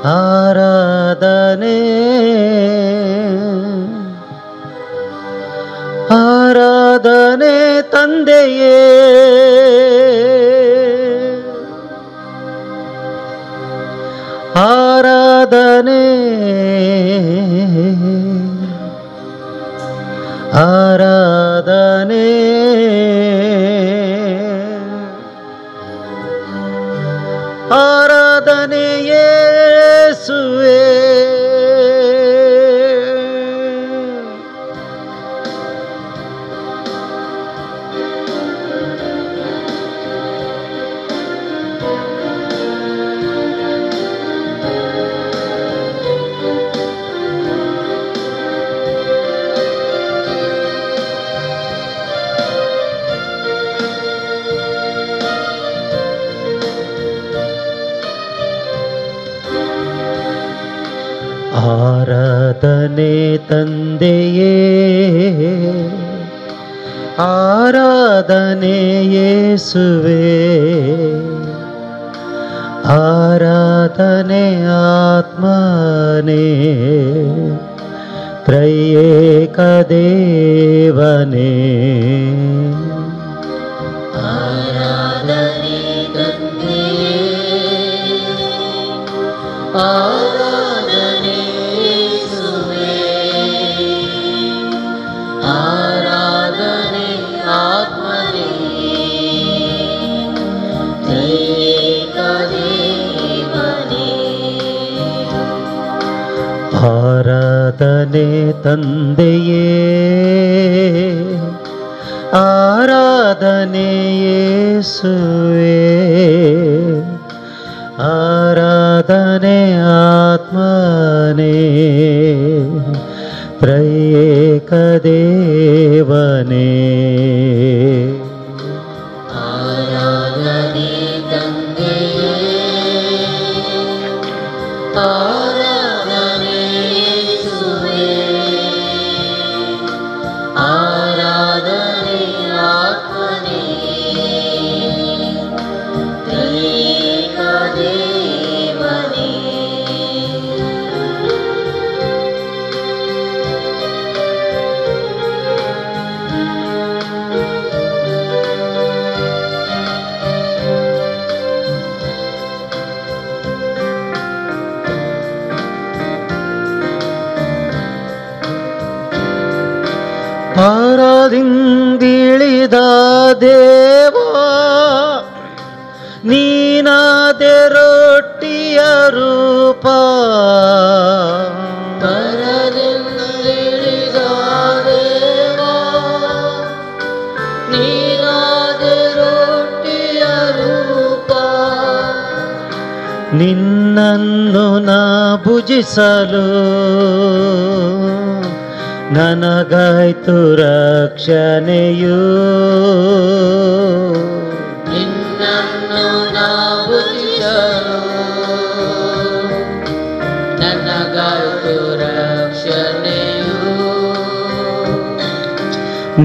ಆರಾಧನೆ ಆರಾಧನೆ ತಂದೆಯೇ ಆರಾಧನೆ ಆರಾಧನೆ ಆರಾಧನೆ ಯೇಸುವೇ. ಆರಾಧನೆ ತಂದೆಯೇ ಆರಾಧನೆ ಯೇಸುವೇ ಆರಾಧನೆ ಆತ್ಮನೇ ತ್ರಯೇಕ ದೇವನೇ. ಆರಾಧನೆ ತಂದೆಯೇ ಆರಾಧನೆ ಯೇಸುವೇ ಆರಾಧನೆ ಆತ್ಮನೇ ತ್ರಯೇಕ ದೇವನೇ. ಆರಾಧನೆ ತಂದೆಯೇ ಆರಾಧನೆ ಯೇಸುವೇ ಆರಾಧನೆ ಆತ್ಮನೇ ತ್ರಯೇಕ ದೇವನೇ. ಆರಾಧನೆ ತಂದೆಯೇ ಆರಾಧನೆ ಯೇಸುವೇ ಆರಾಧನೆ ಆತ್ಮನೇ ತ್ರಯೇಕ ದೇವನೇ. ಪರದಿಂದಿಳಿದ ದೇವಾ ನೀನಾದೆ ರೊಟ್ಟಿಯ ರೂಪ ಪರದಿಂದಿಳಿದ ದೇವಾ ನೀನಾದೆ ರೊಟ್ಟಿಯ ರೂಪ ನಿನ್ನನ್ನು ನಾ ಭುಜಿಸಲು ನನಗಾಯ್ತು ರಕ್ಷಣೆಯು. ನಿನ್ನನ್ನು ನಾ ಭುಜಿಸಲು ನನಗಾಯ್ತು ರಕ್ಷಣೆಯು.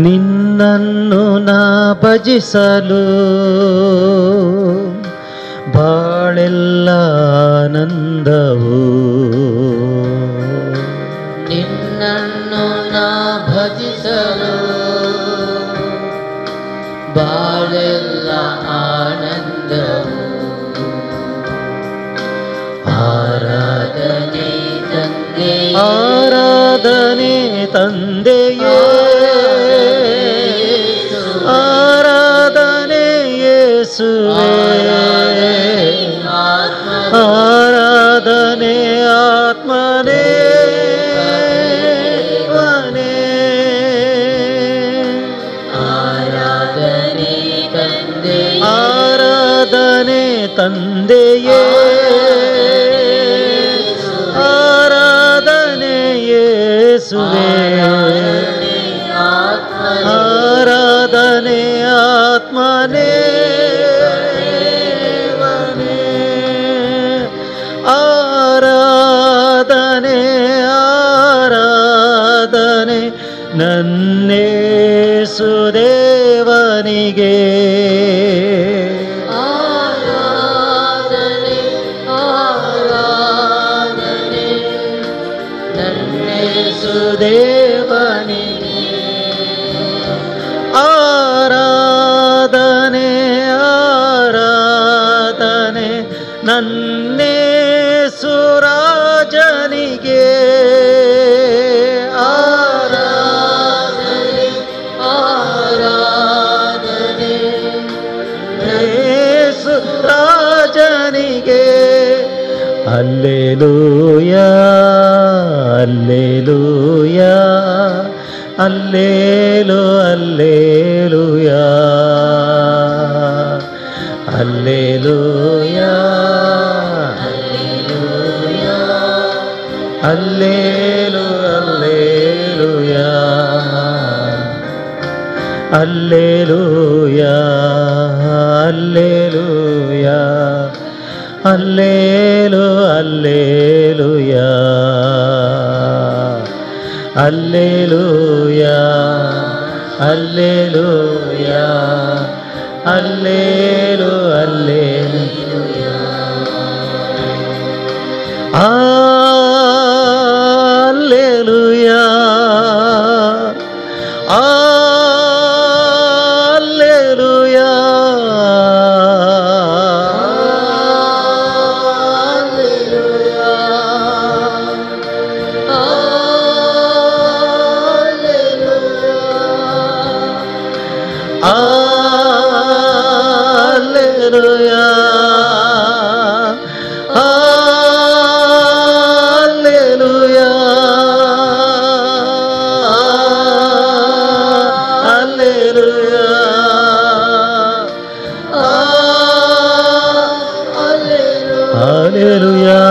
ನಿನ್ನನ್ನು ನಾ ಭಜಿಸಲು ಬಾಳೆಲ್ಲ ಆನಂದವು. ನಿನ್ನನ್ನು ನಾ ಭಜಿಸಲು ಬಾಳೆಲ್ಲ ಆನಂದವು. ಆರಾಧನೆ ತಂದೆಯೇ ಆರಾಧನೆ ತಂದೆಯೇ ಆರಾಧನೆ ಯೇಸುವೇ ಆರಾಧನೆ ಆತ್ಮನೇ ವನೇ. ಆರಾಧನೆ ತಂದೆಯೇ ಆರಾಧನೆ ತಂದೆಯೇ ಆರಾಧನೆ ಯೇಸುವೇ ಆರಾಧನೆ ಆತ್ಮನೇ ವನೇ. ಆರಾಧನೆ ಆರಾಧನೆ ನನ್ನೇಸು ದೇವನಿಗೆ. ಆರಾಧನೆ ಆರಾಧನೆ Alleluia, alleluia, Allelu, alleluia, alleluia, Allelu, alleluia, alleluia, alleluia, Allelu, alleluia, alleluia, alleluia, Allelu, alleluia, alleluia, alleluia, alleluia, alleluia, alleluia, alleluia,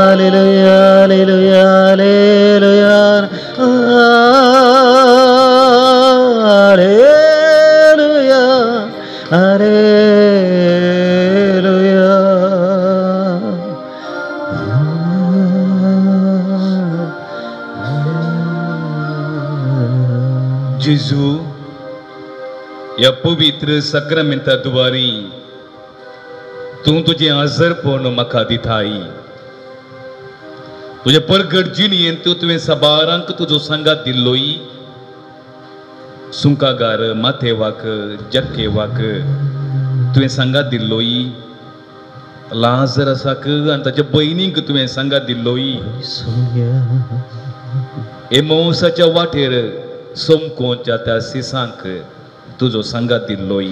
alleluia, alleluia, alleluia, alleluia, alleluia. जेजू ह्या पवित्र साक्रामेंता दुवारी तूं तुजें आजरपण म्हाका दिताय. तुजे परगट जिणयेंत तुवें साबारांक तुजो सांगात दिल्लोय. सुंकागार माथेवाक जक्केवाक तुवें सांगात दिल्लोय. लाजरसाक आनी ताच्या भयणींक तुवें सांगात दिल्लोय. एमोसाच्या वाटेर सोमकोच्या त्या सिसांक तुजो सांगात दिल्लोय.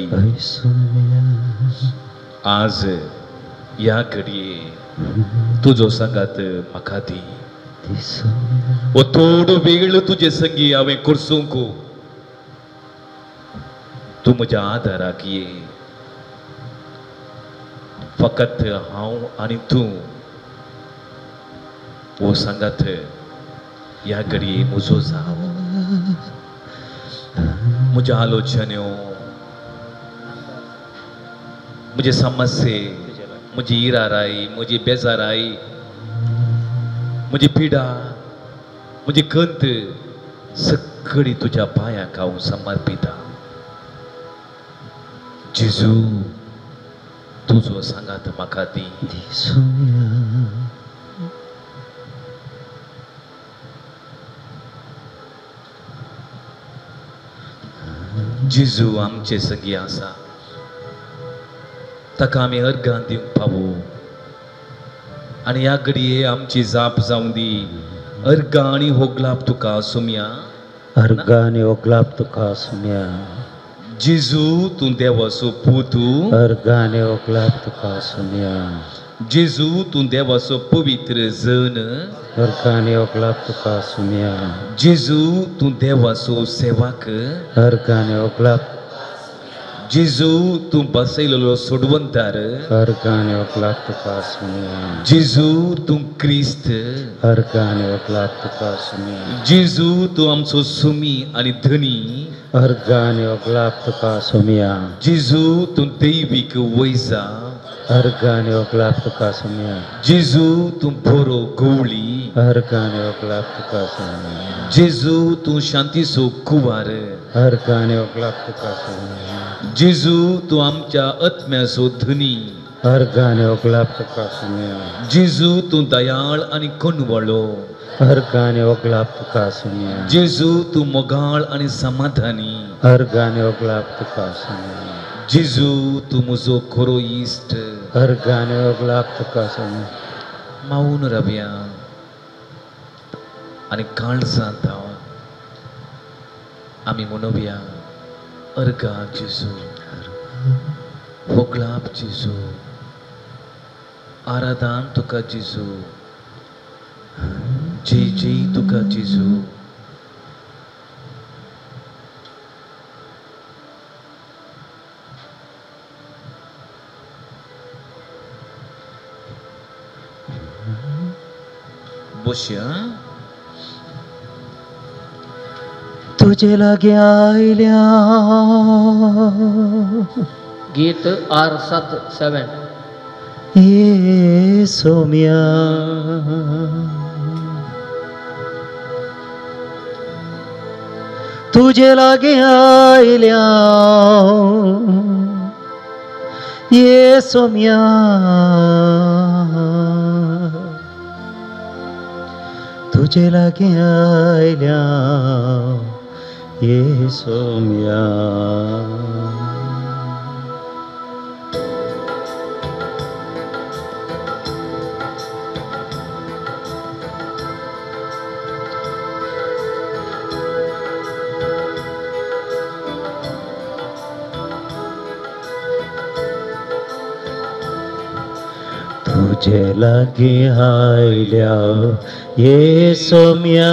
आज ह्या घडये तुजो सांगात म्हाका दी. ओ थोडो वेळ तुजे संगी हांवें करसूंक तूं म्हज्या आदाराक ये. फकत हांव आनी तूं हो सांगात ह्या घडये म्हजो जावं. म्हज्या आलोचन्यो, म्हजे समस्ये, म्हजी इराराय, म्हजी बेजाराय, म्हजी पिडा, म्हजी खंत सगळी तुज्या पांयांक हांव समर्पिता. जेजू तुजो सांगात म्हाका दी. जेजू आमचे सगळी आसा, ताका आमी अर्गां दिवंक पावो. आनी ह्या घडये आमची जाप जावं दी. अर्गां आनी होगलाप तुका आसुया. अर्गां आनी होगलाप तुका आसुया. जेजू तूं देवाचो पूत. अर्गां आनी होगलाप तुका आसुया. जेजू तूं देवाचो पवित्र जन. अर्गां आनी होगलाप तुका आसुया. जेजू तूं देवाचो सेवक. अर्गां आनी होगलाप. जेजू तूं बसयलेलो सोडवंतार. अर्गां आनी होगलाप तुका आसुया. जेजू तूं क्रिस्त. अर्गां आनी होगलाप तुका आसुया. जेजू तूं आमचो सुमी आनी धनी. अर्गां आनी होगलाप तुका आसुया. जेजू तूं दैवीक वैजा. अर्गां आनी होगलाप तुका आसुया. जेजू तूं बरो गवळी. अर्गां आनी होगलाप तुका आसुया. जेजू तूं शांतीचो कुवार. अर्गां आनी होगलाप तुका आसुया. जेजू तूं आमच्या आत्म्याचो धनी. अर्गां आनी होगलाप तुका आसुया. जेजू तूं दयाळ आनी कोनवळो. अर्गां आनी होगलाप तुका आसुया. जेजू तूं मोगाळ आनी समाधानी. अर्गां आनी होगलाप तुका आसुया. जेजू तूं म्हजो खरो इश्ट. अर्गां आनी होगलाप तुका आसुया. मावून रावया आनी काळजांत हांव आमी म्हणोवया. अर्गां जेजू, होगलाप जेजू, आराधान तुका जेजू. जय जय तुका जेजू. बसया. तुझे लागी आयल्या गीत आर 7 7. ये सोम्या तुझे लागी आयल्या ये सोम्या तुझे लागी आयल्या ये सोम्या. तुझे लागी आयल्या ये सोम्या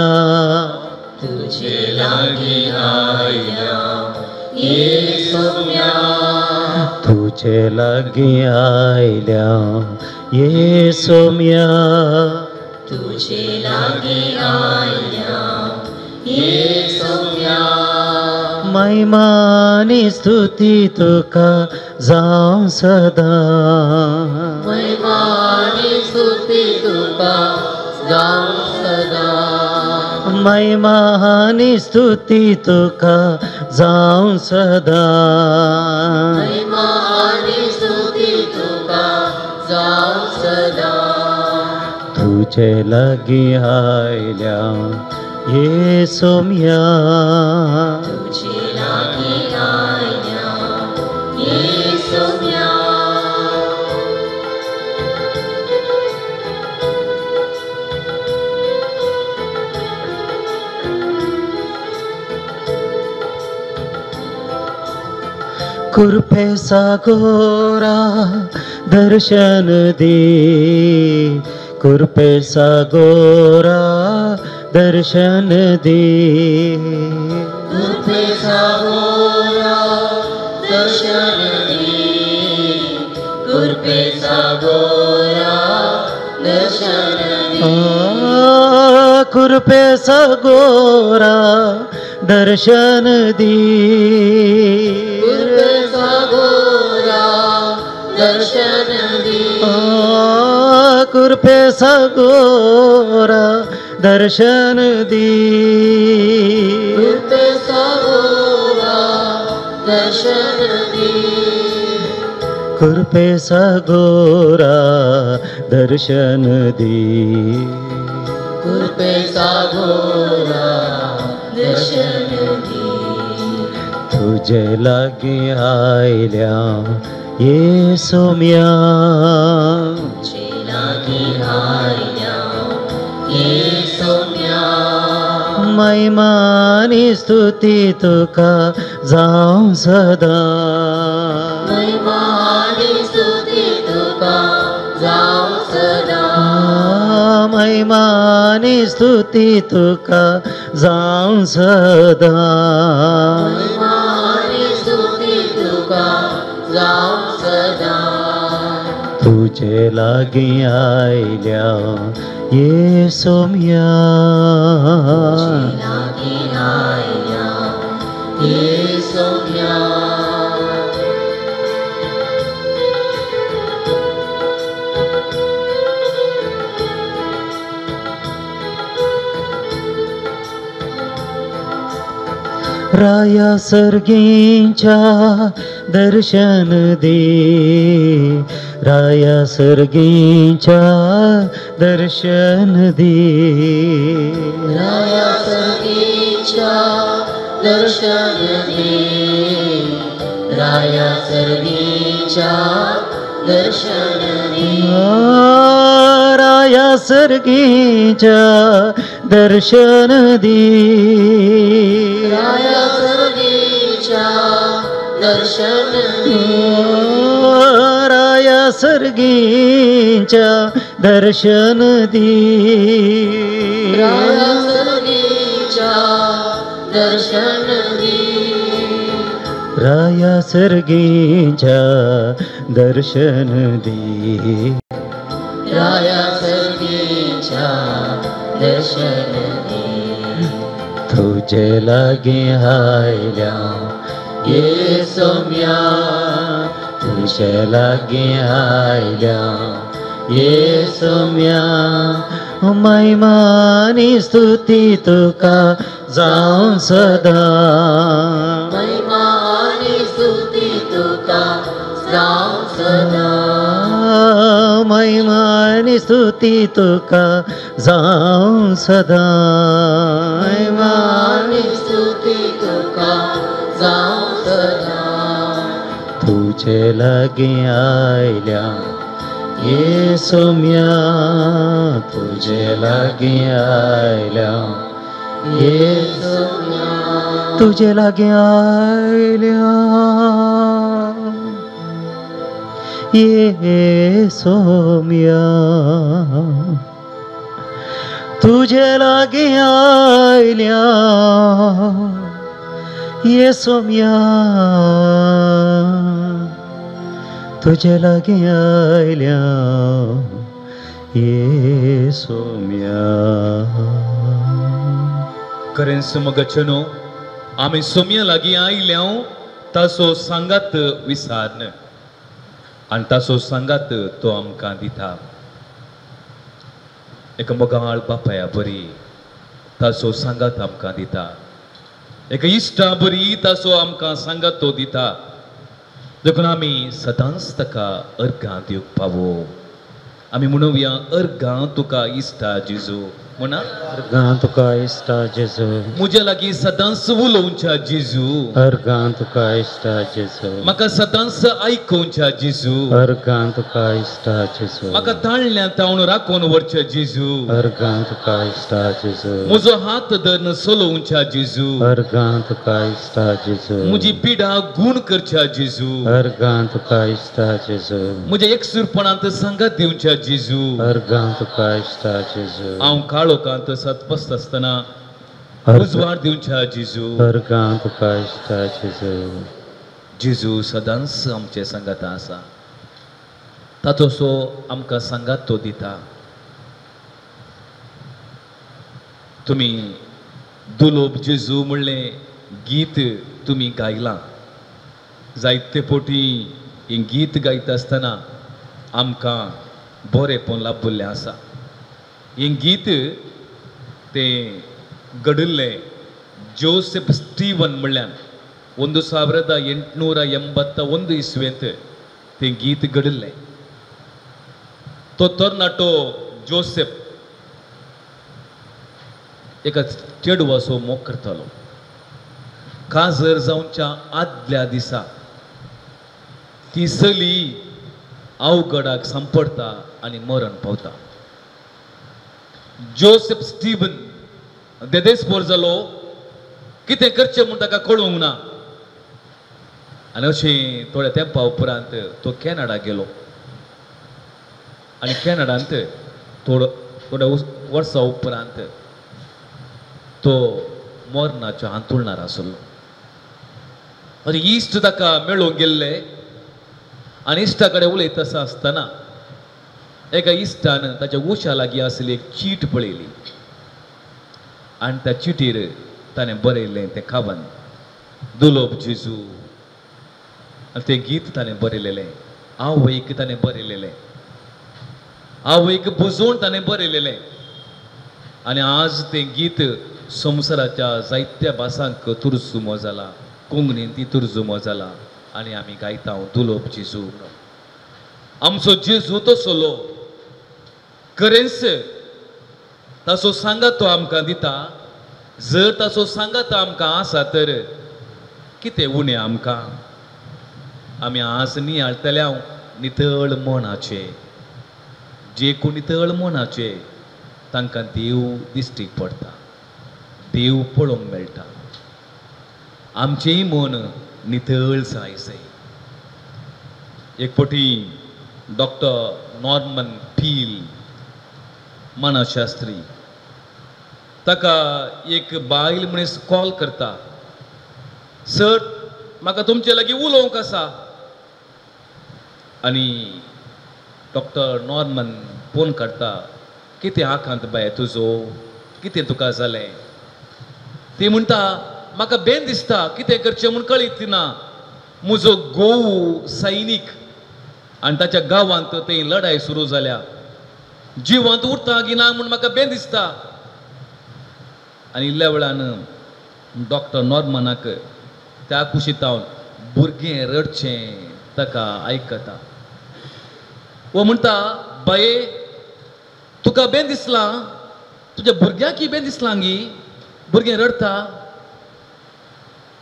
तुझे लागी आयल्या ये सोम्या तुझे लागी आयल्या ये सोम्या तुझे लागी आयल्या ये सोम्या. महिमानी स्तुती तुका जावं सदा महिमानी स्तुती तुका जावं सदा महिमानी स्तुती तुका जावं सदा महिमानी स्तुती तुका जावं सदा. तुझे लागी आयल्या ये सोम्या तुझे लागी आयल्या ये सोम्या. कृपे सागोरा दर्शन दे कृपे सागोरा दर्शन दे कृपे सागोरा दर्शन दे कृपे सागोरा दर्शन दे कृपे सागोरा दर्शन दे कृपे सागोरा दर्शन दे कृपे सागोरा दर्शन दे कृपे सागोरा दर्शन दे कृपे सागोरा दर्शन दे कृपे सागोरा दर्शन दे. तुझे लागी आयल्या ये सोम्या तुझे लागी आयल्या ये सोम्या. महिमानी स्तुती तुका जावं सदा महिमानी स्तुती तुका जावं सदा महिमानी स्तुती तुका जावं सदा महिमानी स्तुती तुका जावं सदा. तुझे लागी आयल्या ये सोम्या तुझे लागी आयल्या ये सोम्या. राया सर्गींच्या दर्शन दे राया सर्गींच्या दर्शन दे राया सर्गींच्या दर्शन दे राया सर्गींच्या दर्शन दे राया सर्गींच्या दर्शन दे राया सर्गींच्या दर्शन दे राया सर्गींच्या दर्शन दी। राया सर्गीच्या दर्शन दी। राया सर्गीच्या दर्शन दी। राया सर्गीच्या दर्शन दी। तुझे लागे आयल्या ये सोम्या, तुझे लागे आयल्या ये सोम्या, महिमा आनी स्तुती तुका जावं सदा। महिमा आनी स्तुती तुका जावं सदा। महिमा आनी स्तुती तुका जावं सदा। महिमा आनी स्तुती तुका जावं सदा। तुझे लागे आयल्या ये सोम्या, तुझे लागे आयल्या ये सोम्या, तुझे लागे आयल्या ये सोम्या, तुझे लागे आयल्या ये सोम्या, तुझे लागे आयल्या ये सोम्या। खरेंच मगचनो आमी सोम्या लागीं आयल्या ताचो सांगात विसारन आनी ताचो सांगात तो आमकां दिता। एका मोगाळ बापाया बरी ताचो सांगात आमकां दिता, एका इश्टा बरी ताचो आमकां सांगात तो दिता। देखून आमी सदांच ताका अर्घां दिवंक पावो। आमी म्हणुया अर्घां तुका इश्टा जेजू। म्हणा अर्घां तुका इश्टा जेजू। म्हज्या लागीं सदांच उलोवच्या जेजू। अर्घां तुका इश्टा जेजू। म्हाका सदांच आयकोवच्या जेजू। अर्घां तुका इश्टा जेजू। म्हाका ताळल्यां तावन राखून व्हरच्या जेजू। अर्घां तुका इश्टा जेजू। म्हजो हात धरून चलोवच्या जेजू। अर्घां तुका इश्टा जेजू। म्हजी पिडा गूण करच्या जेजू। अर्घां तुका इश्टा जेजू। म्हज्या एकसूरपणांत सांगात दिवच्या जेजू। अर्घां तुका इश्टा जेजू। हांव काळोखांत सतपस्त आसतना उजवाड दिवच्या जेजू। अर्घां तुका इश्टा जेजू। जेजू सदांच आमचे सांगाता आसा, ताचो सो आमकां सांगात तो दिता। तुमी दुलोब जेजू म्हणलें गीत तुमी गायलां जायते पोटी। हें गीत गायता आसतना आमकां बरेंपण लाभलें आसा। हें गीत तें घडिल्लें जोसेफ स्टीवन म्हणल्यान 1881 इस्वेंत तें गीत घडिल्लें। तो तरणाटो जोसेफ एका चेडवाचो मोग करतालो। काजर जावच्या आदल्या दिसा ती चली अवघडाक सांपडटा आनी मरण पावता। जोसेफ स्टीवन देदेस्पोर जालो, कितें करचें म्हूण ताका कळूंक ना। आनी अशें थोड्या तेंपा उपरांत तो कॅनडा गेलो आनी कॅनडांत थोड्या वर्सां उपरांत तो मरणाच्या हांतुळणार आसलो। आनी इश्ट ताका मेळूंक गेल्ले आनी इश्टा कडेन उलयत आसा आसतना एका इश्टान ताच्या उशा लागीं आसली एक चीट पळयली आनी त्या चिटीर ताणें बरयल्लें तें खावन दुलोब जेजू। आनी तें गीत ताणें बरयलेलें, आवयक ताणें बरयलेलें, आवयक बुजोवन ताणें बरयलेलें। आनी आज तें गीत संवसाराच्या जायत्या भासांक तुर्जुमो जाला, कोंकणीन ती तुर्जुमो जाला आनी आमी गायता दुलोब जेजू। आमचो जेजू तसलो खरेंच ताचो सांगात तो आमकां दिता। जर ताचो सांगात आमकां आसा तर कितें उणें आमकां? आमी आज नियाळटले हांव नितळ मनाचे, जे कोण नितळ मनाचे तांकां देव दिश्टीक पडटा, देव पळोवंक मेळटा। आमचेंय मन नितळ जाय जाय। एक फावटी डॉक्टर नॉर्मन पील मानसशास्त्री. ताका एक बायल मनीस कॉल करता, सर म्हाका तुमचे लागीं उलोवंक आसा. आनी डॉक्टर नॉर्मन फोन काडटा, कितें आकांत बाय तुजो, कितें तुका जालें? ती म्हणटा म्हाका बेन दिसता, कितें करचें म्हूण कळीत ना. म्हजो घोव सैनीक आनी ताच्या गांवांत थंय लढाय सुरू जाल्या, जिवांत उरता की ना म्हूण म्हाका बेन दिसता. आनी इल्ल्या वेळान डॉक्टर नॉर्मनाक त्या कुशीतावन भुरगें रडचें ताका आयकता. वो म्हणटा बाये तुका बेन दिसलां, तुज्या भुरग्याकय बेन दिसलां गी, भुरगें रडटा.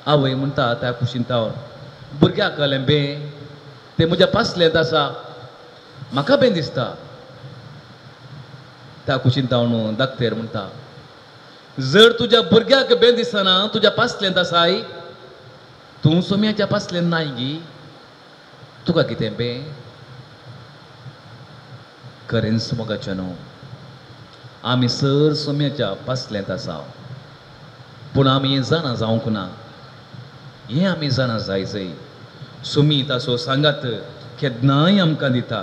आवय म्हणटा त्या कुशींतावन भुरग्याक कळ्ळें बें, तें म्हज्या पासलेंत आसा, म्हाका बेन दिसता. त्या कुशींतावन दाक्तेर म्हणटा जर तुज्या भुरग्याक बेन दिसना तुज्या पासलेंत आसाय, तूं सोम्याच्या पासलेंत नाय गी, तुका कितें बें? खरेंच मोगाचें न्हू, आमी सर सोम्याच्या पासलेंत आसा, पूण आमी हें जाणा जावंक ना. हें आमी जाणा जाय जय सुमी ताचो सांगात केन्नाय आमकां दिता,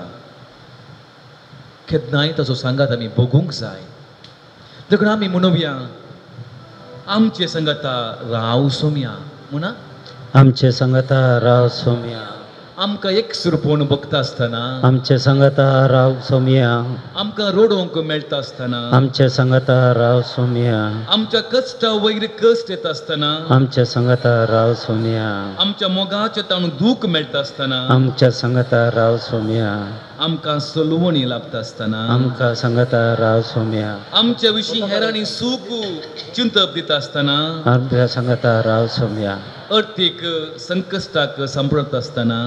केन्नाय ताचो सांगात आमी भोगूंक जाय. देखून आमी म्हणुया आमचे सांगाता राव सोम्या म्हणा, आमचे सांगाता राव सोम्या. आमकां एकसुरपण भोगता आसतना, आमचे सांगाता राव सोम्या. आमकां रडोवंक मेळटा आसतना, आमचे सांगाता राव सोम्या. आमच्या कश्टा वयर कश्ट येता आसतना, आमचे सांगाता राव सोम्या. आमच्या मोगाचें ताणून दूख मेळटा आसतना, आमच्या सांगाता राव सोम्या. आमकां सलवणी लाभता आसतना, आमकां सांगाता राव सोम्या. आमच्या विशीं हेरांनी सूख चिंतप दिता आसतना, आमच्या सांगाता राव सोम्या. अर्थीक संकश्टाक सांपडत आसतना,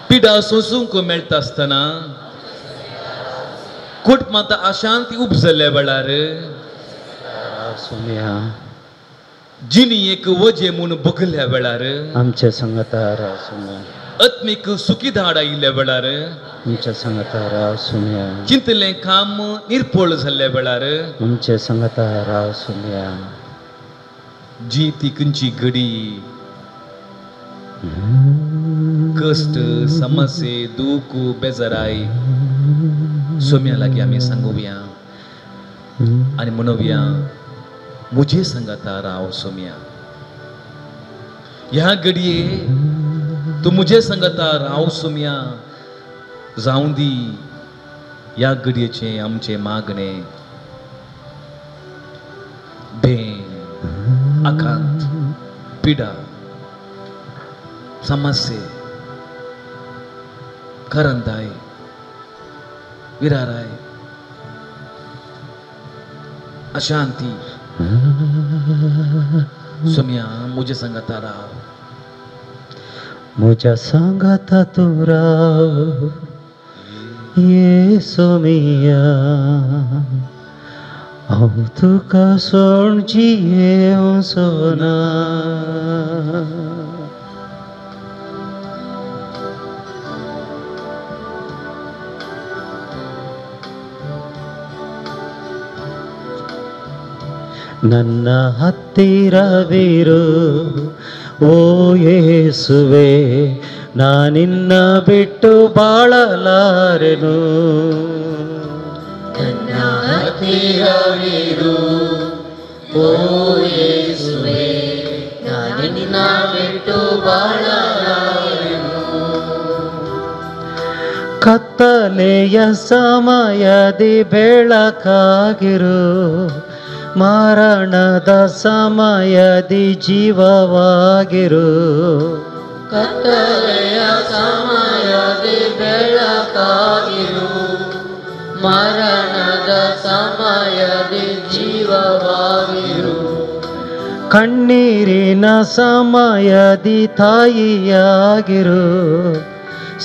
पिडा सोंसूंक मेळटा आसतना, कुटुंबांत अशांती उपजल्ल्या वेळार, जिणी एक वजें म्हूण भोगल्या वेळार, आमच्या सांगाता राव सोम्या. आत्मीक सुखी धाड आयिल्ल्या वेळार, आमच्या सांगाता राव सोम्या. चिंतलें काम निर्पळ जाल्ल्या वेळार, आमच्या सांगाता राव सोम्या. जी ती खंयची घडी कश्ट समस्ये दूख बेजाराय सोम्या लागीं आमी सांगुया आनी म्हणुया म्हजे सांगाता राव सोम्या. ह्या घडये तूं म्हजे सांगाता राव सोम्या जावं दी ह्या घडयेचें आमचें मागणें. भें, आकांत, पिडा, समस्ये, करंदाय, विराराय, अशांती सोम्या म्हजे सांगाता राव. म्हज्या सांगाता तूं राव ये सोमिया, हांव तुका सोडून जियेवचो ना. ನನ್ನ ಹತ್ತಿರವಿರು ಓ ಯೇಸುವೆ, ನಾನಿನ್ನ ಬಿಟ್ಟು ಬಾಳಲಾರೆನು. ನನ್ನ ಹತ್ತಿರವಿರು ಓ ಯೇಸುವೆ, ನಾನಿನ್ನ ಬಿಟ್ಟು ಬಾಳಲಾರೆನು. ಕತ್ತಲೆಯ ಸಮಯದಿ ಬೆಳಕಾಗಿರು, ಮರಣದ ಸಮಯದಿ ಜೀವವಾಗಿರು. ಕತ್ತಲೆಯ ಸಮಯದಿ ಬೆಳಕಾಗಿರು, ಮರಣದ ಸಮಯದಿ ಜೀವವಾಗಿರು. ಕಣ್ಣೀರಿನ ಸಮಯದಿ ತಾಯಿಯಾಗಿರು,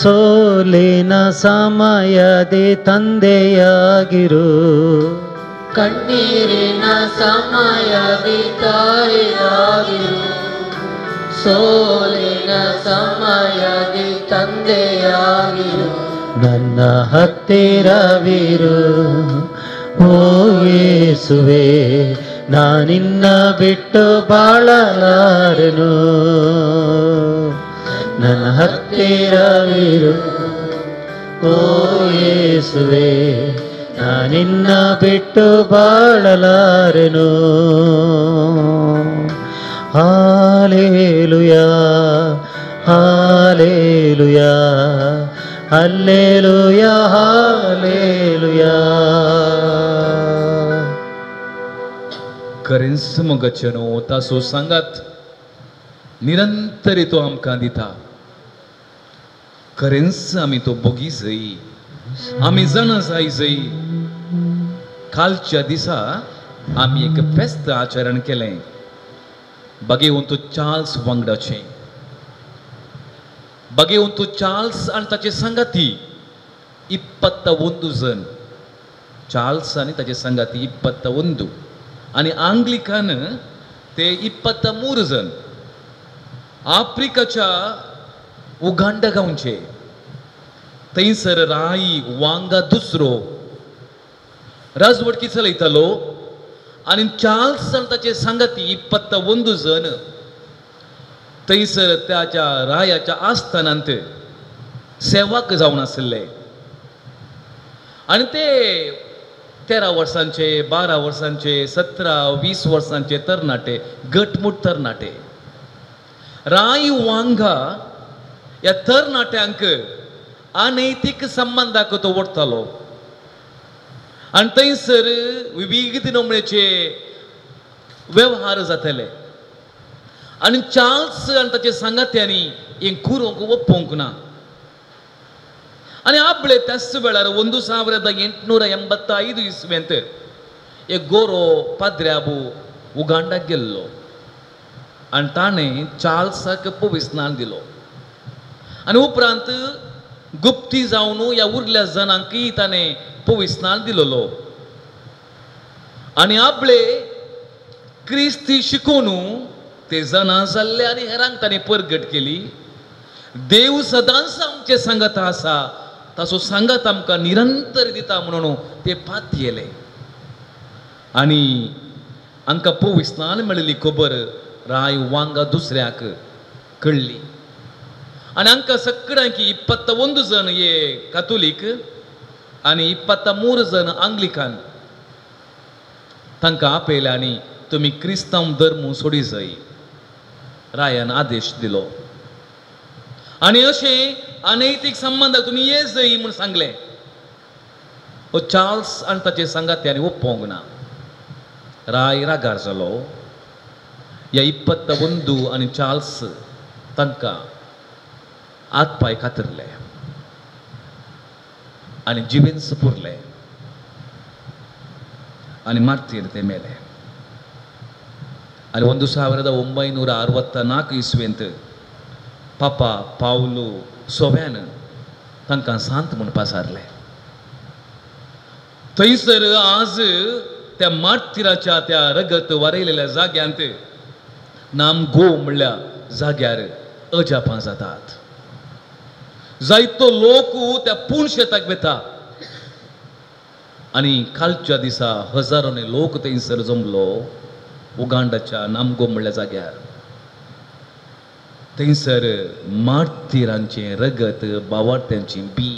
ಸೋಲಿನ ಸಮಯದಿ ತಂದೆಯಾಗಿರು. ಕಣ್ಣೀರಿನ ಸಮಯದಿ ತಾಯಿಯಾಗಿರು, ಸೋಲಿನ ಸಮಯದಿ ತಂದೆಯಾಗಿರು. ನನ್ನ ಹತ್ತಿರವಿರು. ಓ ಯೇಸುವೆ, ನಾನಿನ್ನ ಬಿಟ್ಟು ಬಾಳಲಾರೆನು, ನನ್ನ ಹತ್ತಿರವಿರು. ಓ ಯೇಸುವೆ, ನಾನಿನ್ನ ಬಿಟ್ಟು ಬಾಳಲಾರೆನು. Hallelujah, hallelujah, hallelujah, hallelujah. खरेंच मगचे न्हू ताचो सांगात निरंतर तो आमकां दिता. खरेंच आमी तो बोगी जाय, आमी जाणा जाय जाय. कालच्या दिसा आमी एक फेस्त आचरण केलें बागेवंत चार्ल्स वांगडाचें. बागेवंत चार्ल्स आनी ताचे सांगाती 21 जण, चार्ल्स आनी ताचे सांगाती 21 आनी आंग्लिकन ते 23 जण आफ्रिकाच्या उगांडा गांवचे. थंयसर राई वांगा दुसरो राजवटकी चलयतालो आनी चार्ल्स आनी ताचे सांगाती 21 जण थंयसर त्याच्या रायाच्या आस्थानांत सेवाक जावन आशिल्ले. आनी ते 13 वर्सांचे, 12 वर्सांचे, 17, 20 वर्सांचे तरणाटे, गटमूट तरणाटे. राय वांगा ह्या तरणाट्यांक अनैतीक संबंदाक तो ओडटालो आनी थंयसर विविध नमळेचे वेव्हार जाताले. आनी चार्ल्स आनी ताचे सांगात्यांनी हें करूंक ओप्पोवंक ना. आनी आपले त्याच वेळार 1885 इस्वेंत एक गोरो पाद्र्याबू उगांडाक गेल्लो आनी ताणें चार्ल्साक पविस्नान दिलो. आनी उपरांत गुप्ती जावन ह्या उरल्या जणांकय ताणें पविस्नान दिलोलो. आनी आपले क्रिस्ती शिकोवन ते जाणा जाल्ले आनी हेरांक ताणें परगट केली. देव सदांच आमचे सांगात आसा, ताचो सांगात आमकां निरंतर दिता म्हणून ते पातयेले. आनी हांकां पविस्नान मेळिल्ली खबर राय वांगा दुसऱ्याक कळ्ळी आनी हांकां सगळ्यांक 21 जण हे कातोलीक आनी 23 जण आंग्लिकान तांकां आपयले आनी तुमी क्रिस्तांव धर्म सोडी जाय रायान आदेश दिलो. आनी अशें अनैतीक संबंदाक तुमी ये जाय म्हूण सांगलें. हो चार्ल्स आनी ताचे सांगात्यांनी ओप्पोवंक ना. राय रागार जालो. ह्या 21 आनी चार्ल्स तांकां हात पांय कातरले आनी जिवेंस पुरले आनी मारतीर ते मेले. आनी 1964 इस्वेंत पापा पावलो सोव्यान तांकां सांत म्हूण पासारले. थंयसर आज त्या मार्तिराच्या त्या रगत वारयलेल्या जाग्यांत नाम गो म्हणल्या जाग्यार अजापां जातात. जायतो लोक त्या पूण शेताक वेता आनी कालच्या दिसा हजारांनी लोक थंयसर जमलो उगांडाच्या नामगो म्हणल्या जाग्यार. थंयसर मार्तिरांचें रगत बावार्थ्यांची बी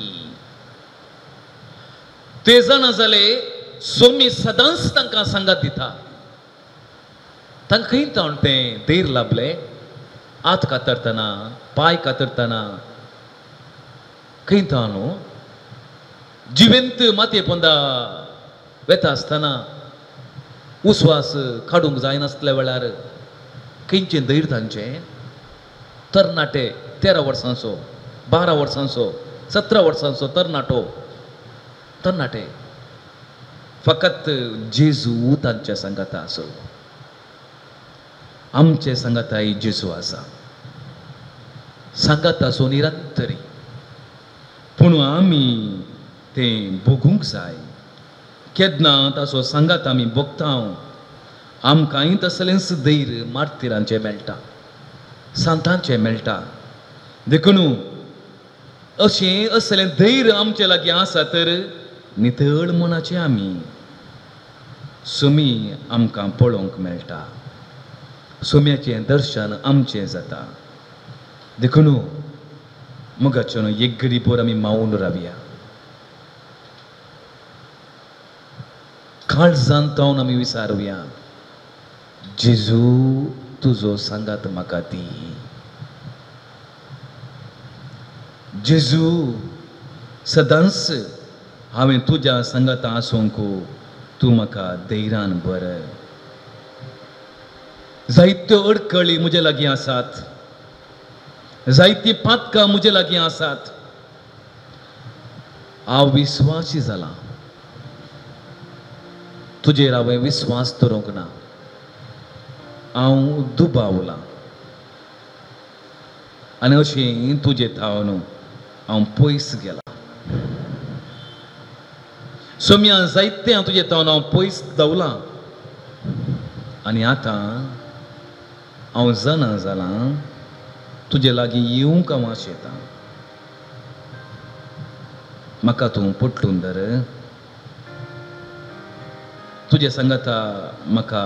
ते जाणा जाले. सोमी सदांच तांकां सांगात दिता. तांकां खंय ताण तें धैर्य लाभलें. हात कातरतना, पांय कातरतना खंय ताण जिवेंत मातये पोंदा वेता आसतना उस्वास काडूंक जायनासल्या वेळार खंयचें धैर्य तांचें. तरणाटे 13 वर्सांचो, 12 वर्सांचो, 17 वर्सांचो तरणाटो, तरणाटे फकत जेजू तांच्या सांगाता आसलो. आमचे सांगाताय जेजू आसा, सांगाता आसो निरंतरी. पूण आमी तें भोगूंक जाय. केन्ना ताचो सांगात आमी भोगता आमकांय तसलेंच धैर्य मार्तिरांचें मेळटा, सांतांचें मेळटा. देखून अशें असलें धैर्य आमचे लागीं आसा तर नितळ मनाचें आमी सुमी आमकां पळोवंक मेळटा, सुम्याचें दर्शन आमचें जाता. देखून मोगाचें एक घडी भर आमी मावून रावया, काळजान तावन आमी विचारुया, जेजू तुजो सांगात म्हाका दी, जेजू सदांच हांवें तुज्या सांगाता आसूंक तूं म्हाका धैर्यान भर. जायत्यो अडकळी म्हजे लागीं आसात, जायतीं पातकां म्हजे लागीं आसात, हांव विस्वासी जालां, तुजेर हांवें विस्वास दवरूंक ना, हांव दुबावलां आनी अशें तुजे थावन हांव पयस गेलां. सोम्या जायतें हांव तुजे थावन हांव पयस धांवलां आनी आतां हांव जाणा जालां तुजे लागीं येवंक हांव आशेतां, म्हाका तूं पोटलून धर, तुजे सांगाता म्हाका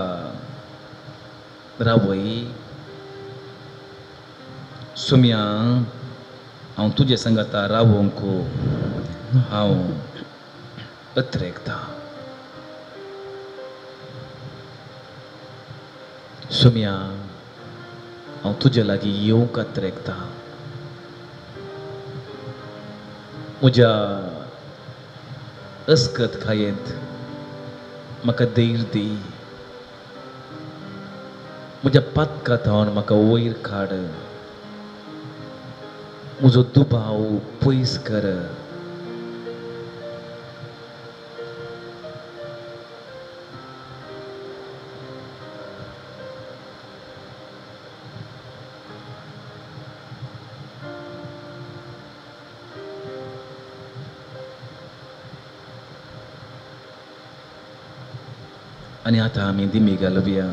रावय. सुम्या हांव तुजे सांगाता रावोंक हांव अत्रेकतां. सुम्या हांव तुजे लागीं येवंक अत्रेकतां, म्हज्या अस्कत खायेंत म्हाका धैर्य दी, म्हज्या पातका थावन म्हाका वयर काड, म्हजो दुबाव पयस कर. आनी आतां आमी दिमी घालुया.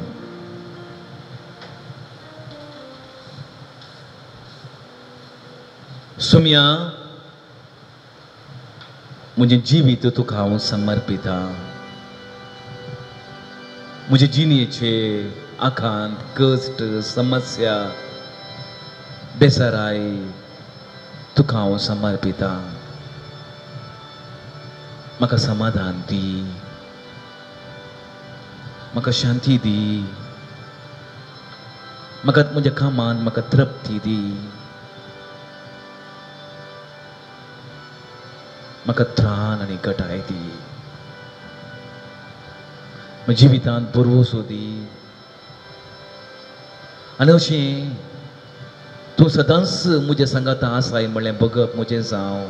सुम्या म्हजें जिवीत तुका हांव समर्पिता, म्हजे जिणेचे आकांत, कश्ट, समस्या, बेजाराय तुका हांव समर्पिता. म्हाका समाधान दी, म्हाका शांती दी, म्हाका म्हज्या कामांत म्हाका तृप्ती दी, म्हाका त्राण आनी गटाय दी, म्हज्या जिवितांत भरवंसो दी. आनी अशें तूं सदांच म्हज्या सांगाता आसाय म्हणलें बगप म्हजें जावं,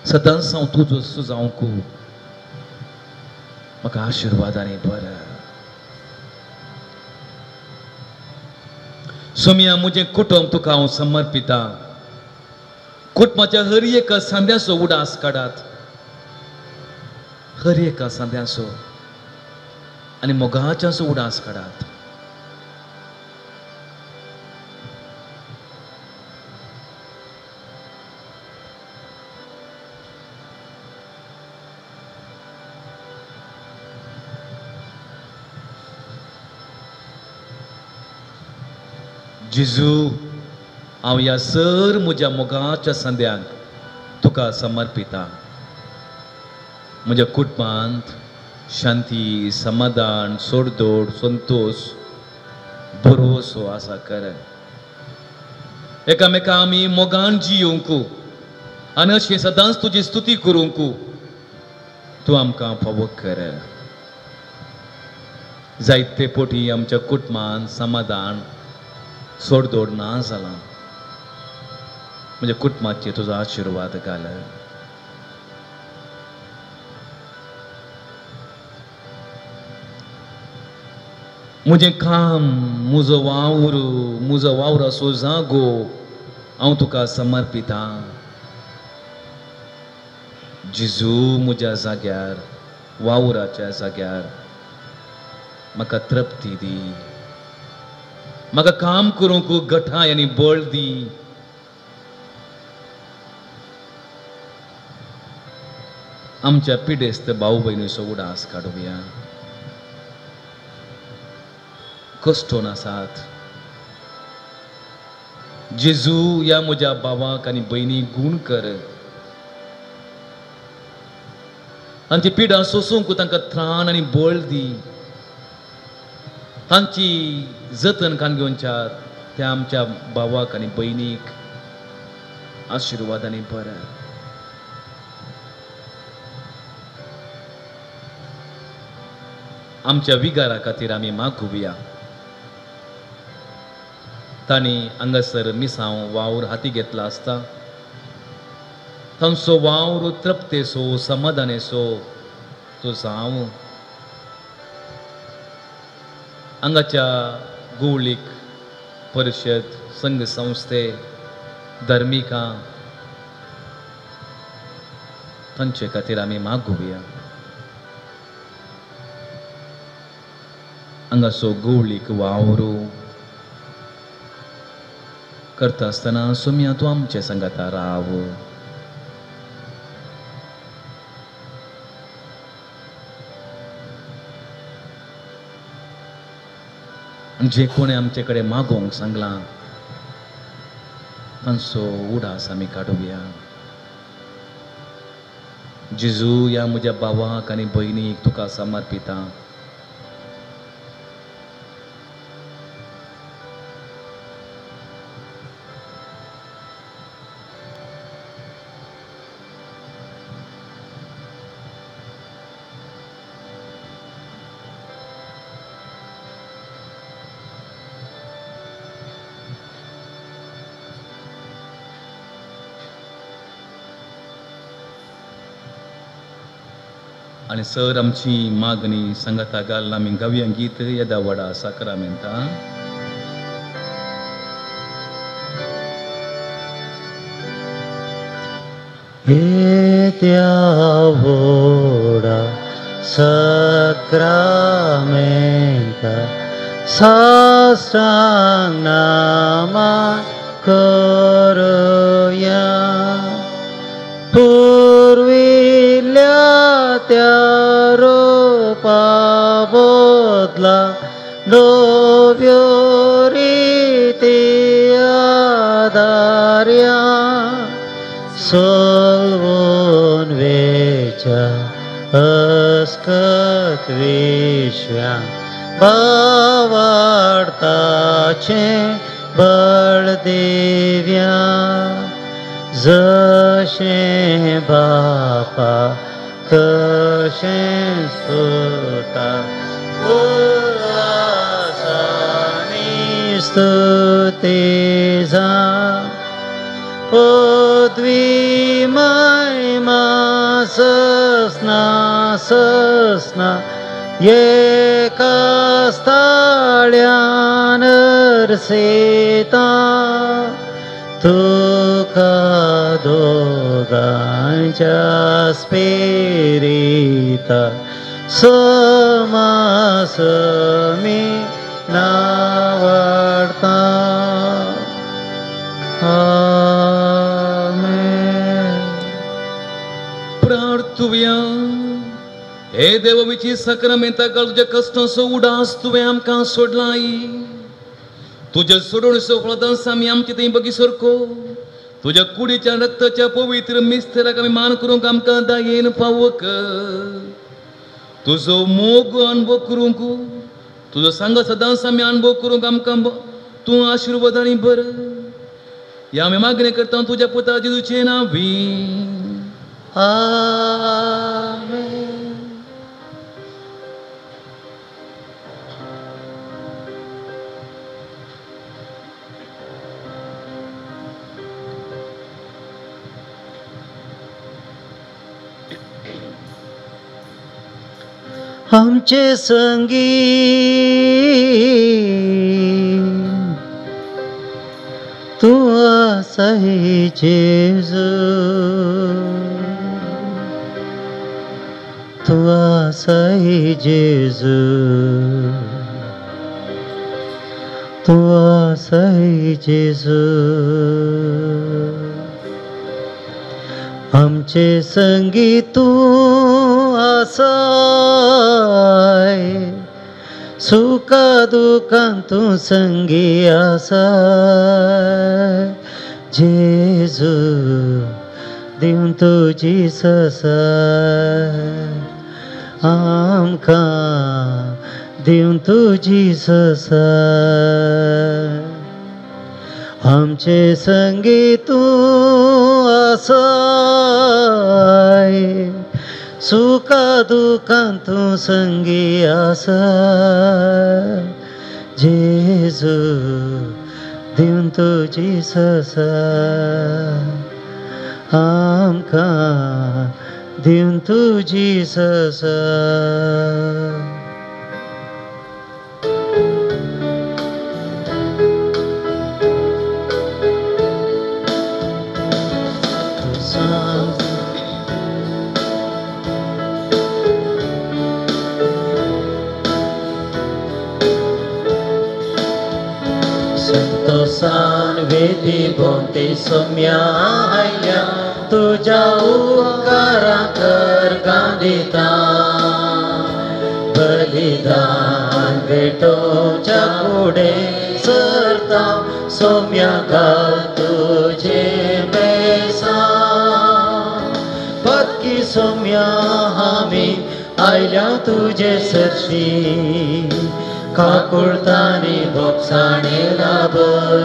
सदांच हांव तुजो जावंक म्हाका आशिर्वाद आनी बरें. सोम्या म्हजें कुटुंब तुका हांव समर्पिता, कुटुंबाच्या हर एका सांद्याचो उडास काडात, हर एका सांद्याचो आनी मोगाच्याचो उडास काडात. जेजू हांव ह्या सर म्हज्या मोगाच्या संद्यांक तुका समर्पिता, म्हज्या कुटुंबांत शांती, समाधान, सोडदोड, संतोश, भरवसो आसा कर. एकामेका आमी मोगान जियोवंक आनी अशें सदांच तुजी स्तुती करूंक तूं आमकां फावो कर. जायते पोटी आमच्या कुटुंबांत समाधान, सोडदोड ना जालां, म्हज्या कुटुंबाचेर तुजो आशिर्वाद घाल. म्हजें काम, म्हजो वावर, म्हजो वावराचो जागो हांव तुका समर्पिता. जेजू म्हज्या जाग्यार, वावराच्या जाग्यार म्हाका तृप्ती दी, म्हाका काम करूंक गठाय आनी बळ दी. आमच्या पिडेस्त भाव भयणीचो उडास काडुया. कश्टोन आसात जेजू ह्या म्हज्या भावाक आनी भयणीक गूण कर. तांची पिडा सोसूंक तांकां त्राण आनी बळ दी. तांची जतन कान घेवच्या त्या आमच्या भावाक आनी भयणीक आशिर्वाद आनी बरें. आमच्या विगारा खातीर आमी मागुया. तांणी हांगासर मिसांव वावर हाती घेतला आसता. तांचो वावर तृप्तेचो समाधानेचो तो जावं. हांगाच्या गोवळीक परिशद संघ संस्थे धर्मिकां तांचे खातीर आमी मागुया. हांगाचो गोवळीक वावर करता आसतना सोम्या तूं आमचे सांगाता राव. जे कोणें आमचे कडेन मागोवंक सांगलां तांचो उडास आमी काडुया. जेजू ह्या म्हज्या भावाक आनी भयणीक तुका समर्पिता. आनी सर आमची मागणी सांगाता घालून आमी गावया गीत येदा व्हडा साक्रामेंता. येद्या व्हडा साक्रामेंता साष्टांग नमन करुया. पुर्विल्ल्या त्या रूपा बदला नव्यो रिती आदार्या. सोलवून वेच्या अस्कत विश्व्या भावार्थाचें बळ दिव्या. जशें बापा तशें सुता उल्हासानी स्तुती जा. पदवी महिमा सस्ना सस्ना एका स्थाळ्यान अर्सिता. तुका दोगांच्या स्पिरिता समासमी नावडता. आमेन. प्रार्थुया. हे देवाची साक्रामेंता घाल तुज्या कश्टांचो उडास तुवें आमकां सोडलाय. तुज्या सोडोवणेचो फळदांस आमी आमचे थंय बगी सारको तुज्या कुडीच्या रक्ताच्या पवित्र मिस्तेराक आमी मान करूंक आमकां दायेन पावक. तुजो मोग अणभव करूंक तुजो सांगा सदांच आमी अणभव करूंक आमकां तूं आशिर्वाद आनी बर. ह्या आमी मागणें करता तुज्या पुता जेजूचें नांवी. आमेन. आमचे संगी तूं आसाय जेजू, तूं आसाय जेजू, तूं आसाय जेजू. आमचे संगी तूं आसाय, सुखा दुखान तूं संगी आसाय। जेजू दिवन तुजी ससाय, आमकां दिवन तुजी ससाय। आमचे संगी तूं आसाय, सुखा दुखान तूं संगी आसाय। जेजू दिवन तुजी ससाय, आमकां दिवन तुजी ससाय। संतोषान वेदी भोंवती सोम्या आयल्या, तुज्या उपकारां कर गांदिता। बलिदान भेटोवच्या फुडें सरता, सोम्या घाल तुजें बेसां। पक्की सोम्या आमी आयल्या तुजे सरशी, काकुळतानी भोगसाणे लाभय।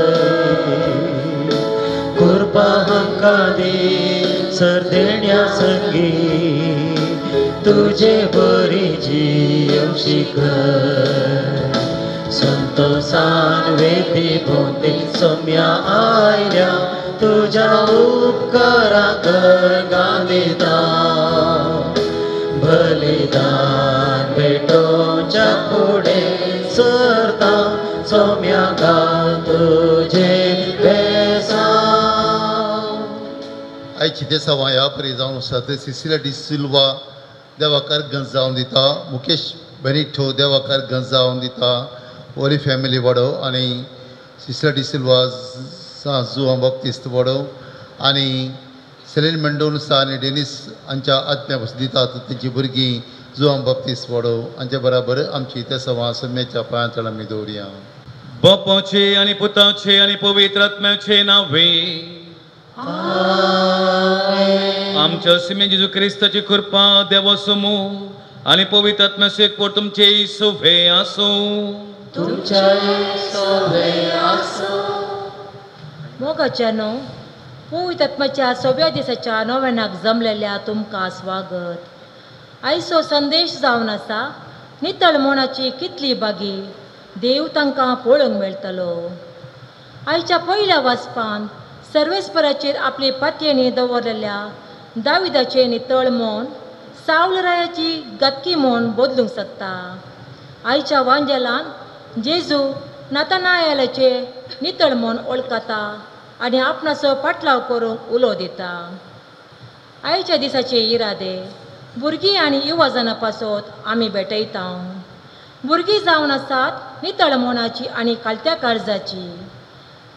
कृपा आमकां दी सरदेण्या संगी, तुजे बरी जियोंक शिकय। संतोषान वेदी भोंवती सोम्या आयल्या, तुज्या उपकारां कर गांदिता। बलिदान भेटोवच्या फुडें सरता, सोम्या घाल तुजें बेसांव। आयची देसावां ह्या परी जावन आसात। सिसिला डिसिल्वा देवाकार गंज जावन दिता, मुकेश बेनिठो देवाकार गंज जावन दिता, ओली फॅमिली वाडो आनी सिसिला डिसिल्वा जुआं बाप्तिस्त वाडो आनी सेलीन मेंडोन्सा आनी डेनिस हांच्या आत्म्या पसून दितात तेंची भुरगीं जुआं बाप्तिस्त वाडो हांच्या बराबर आमची देसावां सम्याच्या पांयां तळा आमी दवरुया। बापाचे आनी पुताचे आनी पवित्र आत्म्याचे नांवे आमच्या सिमे जेजू क्रिस्ताची कृपा, देवाचो मोग आनी पवित्र आत्म्याचो एकवट तुमचे सोवे आसूं। मोगाच्या न्हू पवित्र आत्म्याच्या सोव्या दिसाच्या नव्यानाक जमलेल्या तुमकां स्वागत। आयचो संदेश जावन आसा नितळ मनाची कितली बागी देव तांकां पळोवंक मेळटलो। आयच्या पयल्या वाचपान सर्वेस्पराचेर आपली पातयेनी दवरलेल्या दाविदाचें नितळ मन सावल रायाची गातकी म्हूण बदलूंक शकता। आयच्या वांजेलान जेजू नातानायलाचे नितळ मन वळखता आनी आपणाचो पाटलाव करूंक उलो दिता। आयच्या दिसाचे इरादे भुरगीं आनी युवा जाणां पासत आमी भेटयता। भुरगीं जावन आसात नितळ मनाची आनी खालत्या काळजाची,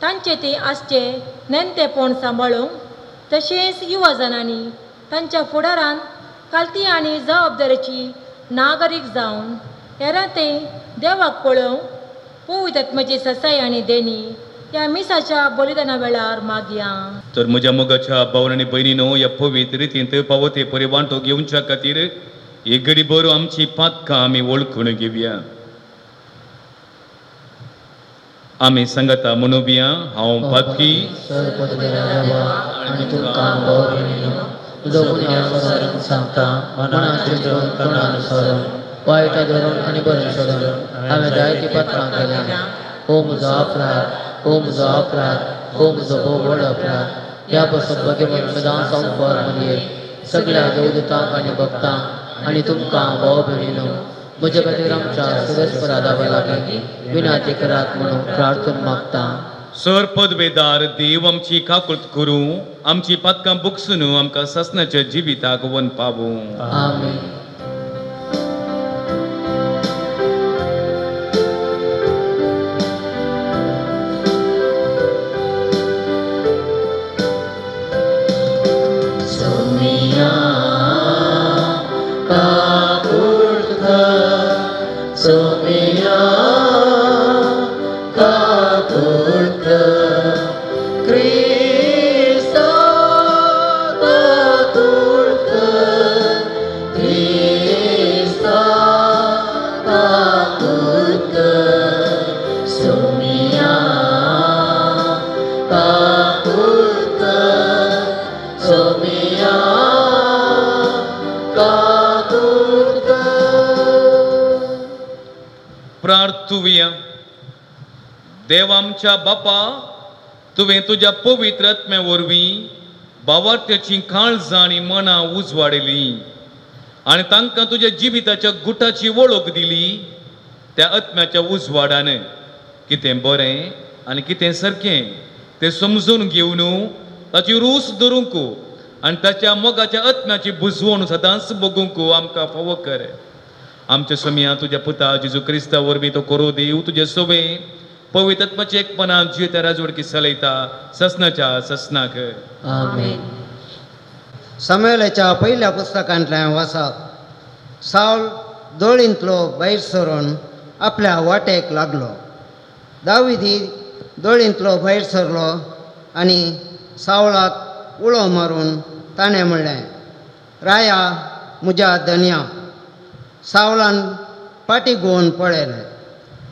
तांचे ते आसचे नेणटेपण सांबाळूंक, तशेंच युवा जाणांनी तांच्या फुडारान कालती आनी जबाबदारीची नागरीक जावन हेरां ते देवाक पळोवंक पवित्र आत्म्याची ससाय आनी देणी ह्या मिसाच्या बलिदाना वेळार मागया। तर म्हज्या मोगाच्या भावन आनी भयणीनो, ह्या पवित्र रितींत पावो ते परी वांटो घेवच्या खातीर एक घडी बरो आमची पातकां आमी वळखून घेवया। आमी सांगता म्हणुया, हांव पातकी आनी तुमकां भाव भयणीनो तुजो गुन्यांव सरून सांगता, मनान चिंतून तोंडान सरून वायट धरून आनी बरें सोदून हांवें जायतीं पत्रां केल्यां। हो म्हजो अपराध, हो म्हजो अपराध, हो म्हजो भोव व्हड अपराध। ह्या पासत भगेमन सदां संवसार मरये सगळ्या देवदूतांक आनी भक्तांक आनी तुमकां भाव भयणीनो म्हज्या खातीर आमच्या सदस्परा दावा लागीं विनाती करात म्हणून प्रार्थना मागता। सर पदवेदार देव आमची काकुळट करूं, आमची पातकां बुकसून आमकां सासणाच्या जिविताक वन पावूं। आमेन। सोमिया का काकूट कर. प्रार्थुया. देव आमच्या बापा, तुवें तुज्या पवित्र आत्म्या वरवीं भावार्थ्याचीं काळजां आनी मनां उजवाडयलीं आनी तांकां तुज्या जिविताच्या गुटाची वळख दिली. त्या आत्म्याच्या उजवाडान कितें बरें आनी कितें सारकें तें समजून घेवन ताची रूच धरूंक आनी ताच्या मोगाच्या आत्म्याची बुजवण सदांच बगूंक आमकां फावो कर. आमच्या सोमया तुज्या पुता जेजू क्रिस्ता वरवीं तो करूं देव तुजे सोबे पवित्र आत्म्याच्या एकपणान जियेता राजवडकी चलयता ससनाच्या ससनाक. आमेन. सामुएलाच्या पयल्या पुस्तकांतल्यान वाचप. सावल दोळींतलो भायर सरून आपल्या वाटेक लागलो. दाविदी दोळींतलो भायर सरलो आनी सावळाक उलो मारून ताणें म्हणलें, राया म्हज्या धनया. सावलान फाटी घुंवून पळयलें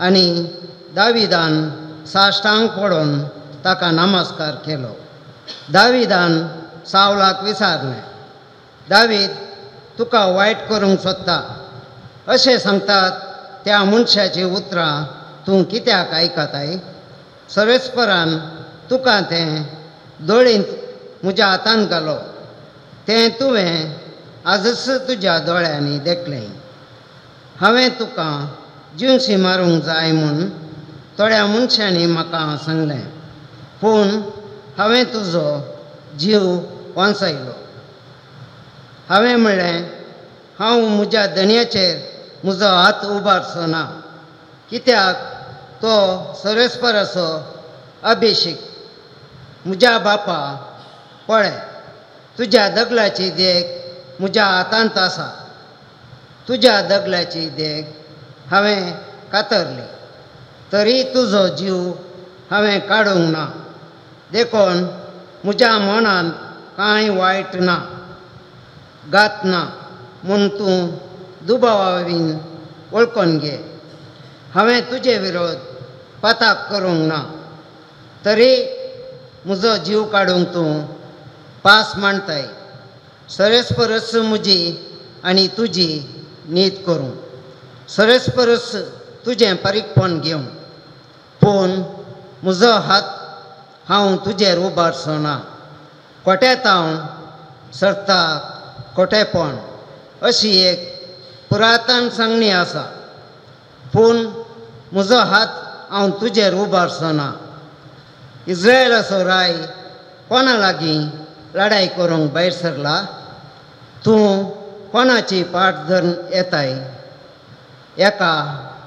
आनी दाविदान साश्टांग पडून ताका नमस्कार केलो. दाविदान सावलाक विचारलें, दावीद तुका वायट करूंक सोदता अशें सांगतात त्या मनशाचीं उतरां तूं कित्याक आयकताय? सर्वेस्परान तुका तें दोळींत म्हज्या हातान घालो, तें तुवें आजच तुज्या दोळ्यांनी देखलें. हांवें तुका जिवशी मारूंक जाय म्हूण थोड्या मनशांनी म्हाका सांगलें, पूण हांवें तुजो जीव वांचयलो. हांवें म्हणलें, हांव म्हज्या धनयाचेर म्हजो हात उबारचो ना, कित्याक तो सर्वेस्पराचो अभिषेक. म्हज्या बापा पळय, तुज्या दगलाची देख म्हज्या हातांत आसा. तुज्या दगलाची देख हांवें कातरली, तरी तुजो जीव हांवें काडूंक ना. देखून म्हज्या मनांत कांय वायट ना, गात ना म्हूण तूं दुबावा बीन वळखून घे. हांवें तुजे विरोध पाताक करूंक ना, तरी म्हजो जीव काडूंक तूं पास मांडताय. सर्वेस्परस म्हजी आनी तुजी नीत करूं, सर्वेस्परस तुजें पारीकपण घेवं, पूण म्हजो हात हांव तुजेर उबारचो ना. कोट्यातावन सरता कोटेपण अशी एक पुरातन सांगणी आसा, पूण म्हजो हात हांव तुजेर उबारचो ना. इस्रायलाचो राय कोणा लागीं लडाय करूंक भायर सरला? तूं कोणाची पाट धरून येताय? एका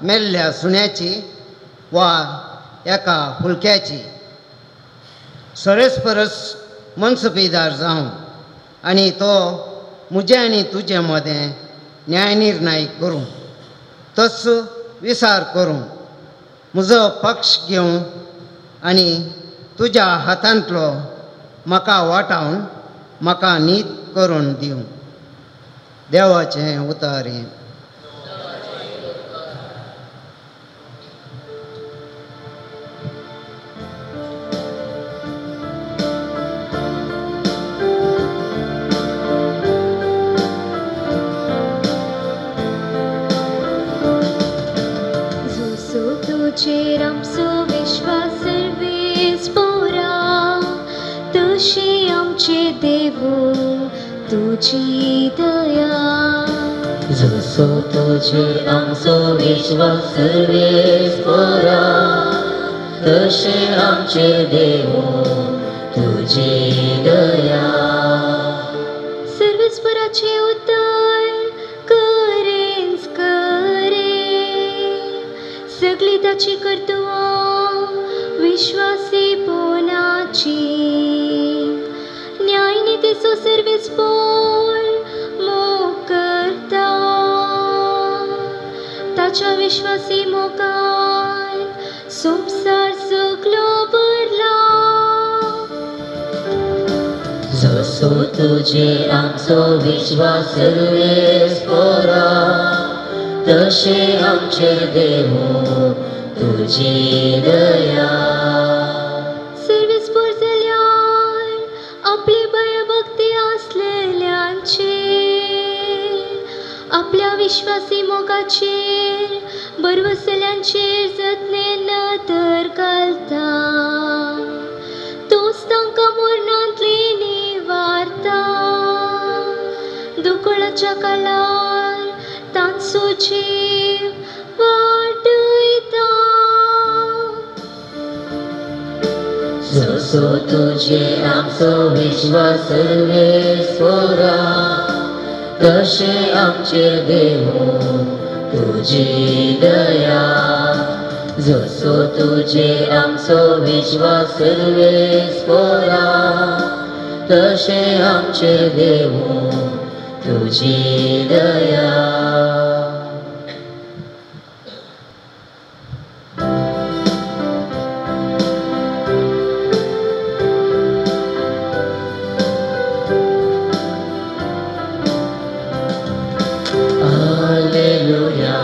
मेल्ल्या सुण्याची वा एका फुलक्याची? सर्वेस्परस मनसुपीदार जावं आनी तो म्हजे आनी तुजे मदें न्यायनिर्णय करूं, तस विचार करूं, म्हजो पक्ष घेवं आनी तुज्या हातांतलो म्हाका वाटावन म्हाका नीत करून दिवं. देवाचें उतर हें. तुजेर आमचो विश्वास सर्वेस पोरा, तशी आमचे देवो तुजी दया. जसो तुजेर आमचो विश्वास सर्वेस पोरा, तशे आमचे देवो तुजी दया. सर्वेस्पराचे उतर करेंच करे, सगळी ताची कर्तुवां विश्वासीपणाची. न्यायनितीचो सर्वेस्पोर मोग करता, ताच्या विश्वासी मोगान संवसार सगलो भरला. जसो तुजेर आमचो विश्वास सर्वेस्पोरा, तशे आमचे देवो तुजी दया. सर्वेस्पोर जाल्यार आपली भयभक्ती आसलेल्यांचेर विश्वासी मोगाचेर बरवसल्यांचेर जतने नदर घालता. तूंच तांकां मरणांतली निवारता. दुकळाच्या काळार तांचो जीव वाटयता. जसो तुजेर आमचो विश्वास सर्वेस्पोरा तशें आमचेर देवूं तुजी दया. जसो तुजेर आमचो विश्वास सर्वेस्पोरा तशें आमचेर देवूं तुजी दया. Alleluia,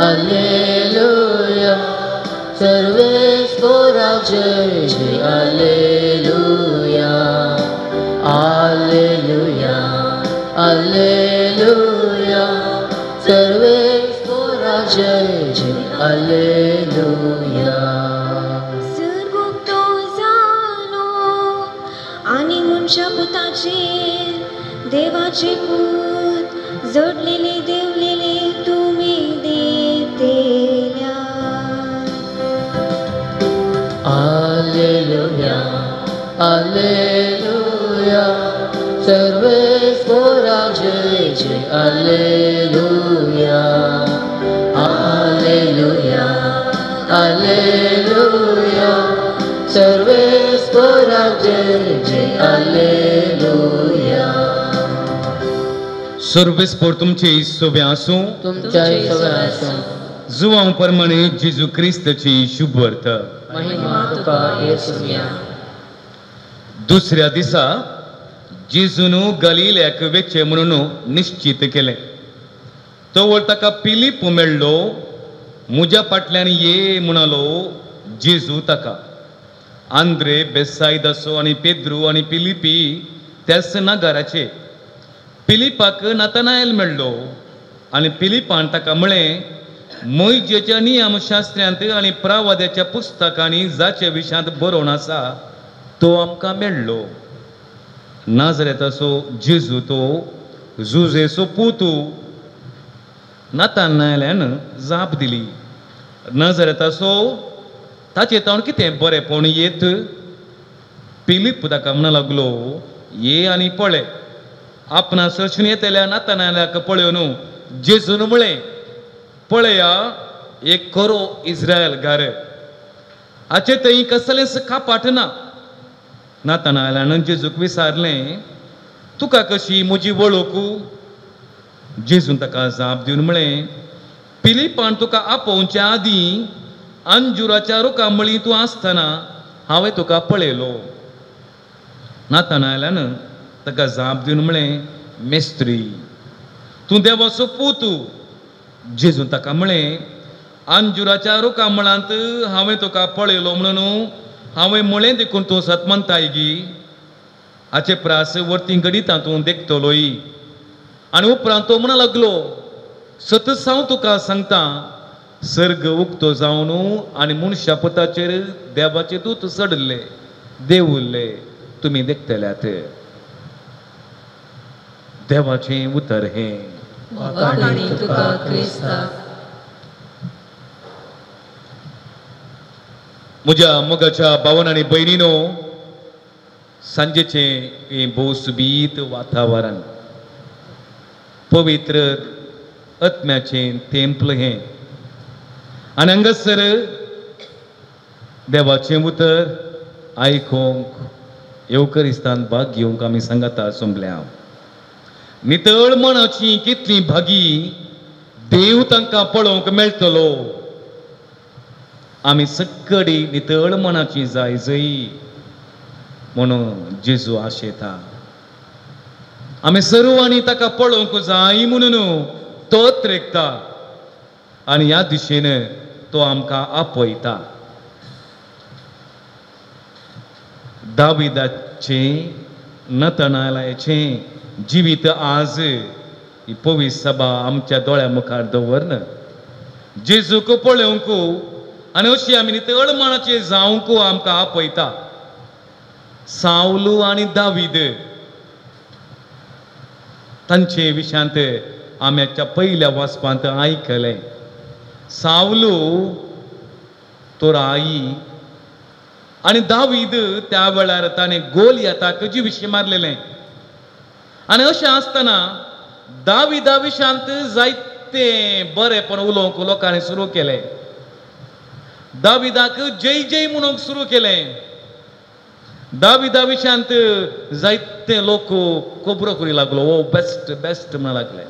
Alleluia, सर्वेस्पोराक जय जय. Alleluia, Alleluia, Alleluia, सर्वेस्पोराक जय जय. Alleluia. सर्ग उक्तो जालो आनी मनशा पुताचेर देवाचे पूत जोडलेले देवलेले तुमी दितेल्या. Alleluia, Alleluia, सर्वेस्पोराक जय जय. Alleluia, Alleluia, Alleluia, सर्वेस्पोराक जय जय. Alleluia. सर्वेस्पोर तुमचे सोबे आसूं. तुमच्या सगळें आसूं. जुवांव प्रमाणे जेजू क्रिस्ताची शुभवार्ता. महिमा तुका येसुया. दुसऱ्या दिसा जेजून गलिल्याक वेचें म्हणून निश्चीत केलें. तवळ ताका पिलीप मेळ्ळो. म्हज्या फाटल्यान ये म्हणालो जेजू ताका. आंद्रे बेसायदासो आनी पेद्रू आनी पिलिपी त्याच नगराचे. पिलिपाक नातनायल मेळ्ळो आनी पिलिपान ताका म्हळें, मोयजेच्या नियमशास्त्र्यांत आनी प्रावाद्याच्या पुस्तकांनी जाचे विशयांत बरोवन आसा तो आमकां मेळ्ळो. नाजरेताचो जेजू तो जुजेचो पूत. नातनायलान जाप दिली, नाजरेताचो ताचे तावन कितें बरेंपण येत? पिलीप ताका म्हणूंक लागलो, ये आनी पळय. आपणा सरसून येतल्या नातनायलाक पळोवन जेजून म्हळें, पळया एक खरो इस्रायल गार, हाचे थंय कसलेंच कापाट ना. नातनायलान जेजूक विचारलें, तुका कशी म्हजी वळख? जेजून ताका जाप दिवन म्हळें, पिलिपान तुका आपोवच्या आदीं अंजुराच्या रुखा मळी तूं आसतना हांवें तुका पळयलो. नातनायलान ताका जाप दिवन म्हळें, मेस्त्री, तूं देवाचो पूत. जेजून ताका म्हळें, अंजुराच्या रुखा मळांत हांवें तुका पळयलो म्हणून हांवें म्हळें देखून तूं सत म्हणटाय गी? हाचे प्रास वर्ती घडितां तूं देखतलोय. आनी उपरांत तो म्हणूंक लागलो, सतच हांव तुका सांगता, सर्ग उक्तो जावन आनी मनशा पुताचेर देवाचे दूत चडले देवुल्ले तुमी देखतल्यात. देवाचें उतर हें. म्हज्या मोगाच्या भावन आनी भयणीनो, सांजेचें हें भोव सुबीत वातावरण, पवित्र आत्म्याचें तेंपल हें, आनी हांगासर देवाचें उतर आयकूंक येवकरिस्तान भाग घेवंक आमी सांगाता जमल्या. नितळ मनाची कितली भागी देव तांकां पळोवंक मेळटलो. आमी सक्कडी नितळ मनाची जाय जय म्हणून जेजू आशेता. आमी सर्वांनी ताका पळोवंक जाय म्हणून तो त्रेकता आनी ह्या दिशेन तो आमकां आपयता. दाविदाचें नतनायलाचें जिवीत आज ही पवित्र सभा आमच्या दोळ्या मुखार दवरन जेजूक पळोवंक आनी अशी आमी नितळ मनाचे जावंक आमकां आपयता. सावलू आनी दावीद तांचे विशयांत आमी आजच्या पयल्या वाचपांत आयकलें. सावलू तो राई आनी दावीद त्या वेळार ताणें गोलियाताक जिविशी मारलेलें. आनी अशें आसतना दाविदा विशयांत जायते बरेंपण उलोवंक लोकांनी सुरू केलें. दाविदाक जय जय म्हणूंक सुरू केलें. दाविदा विशयांत जायते लोक खबरो करी लागलो, ओ बेस्ट बेस्ट म्हणूंक लागले.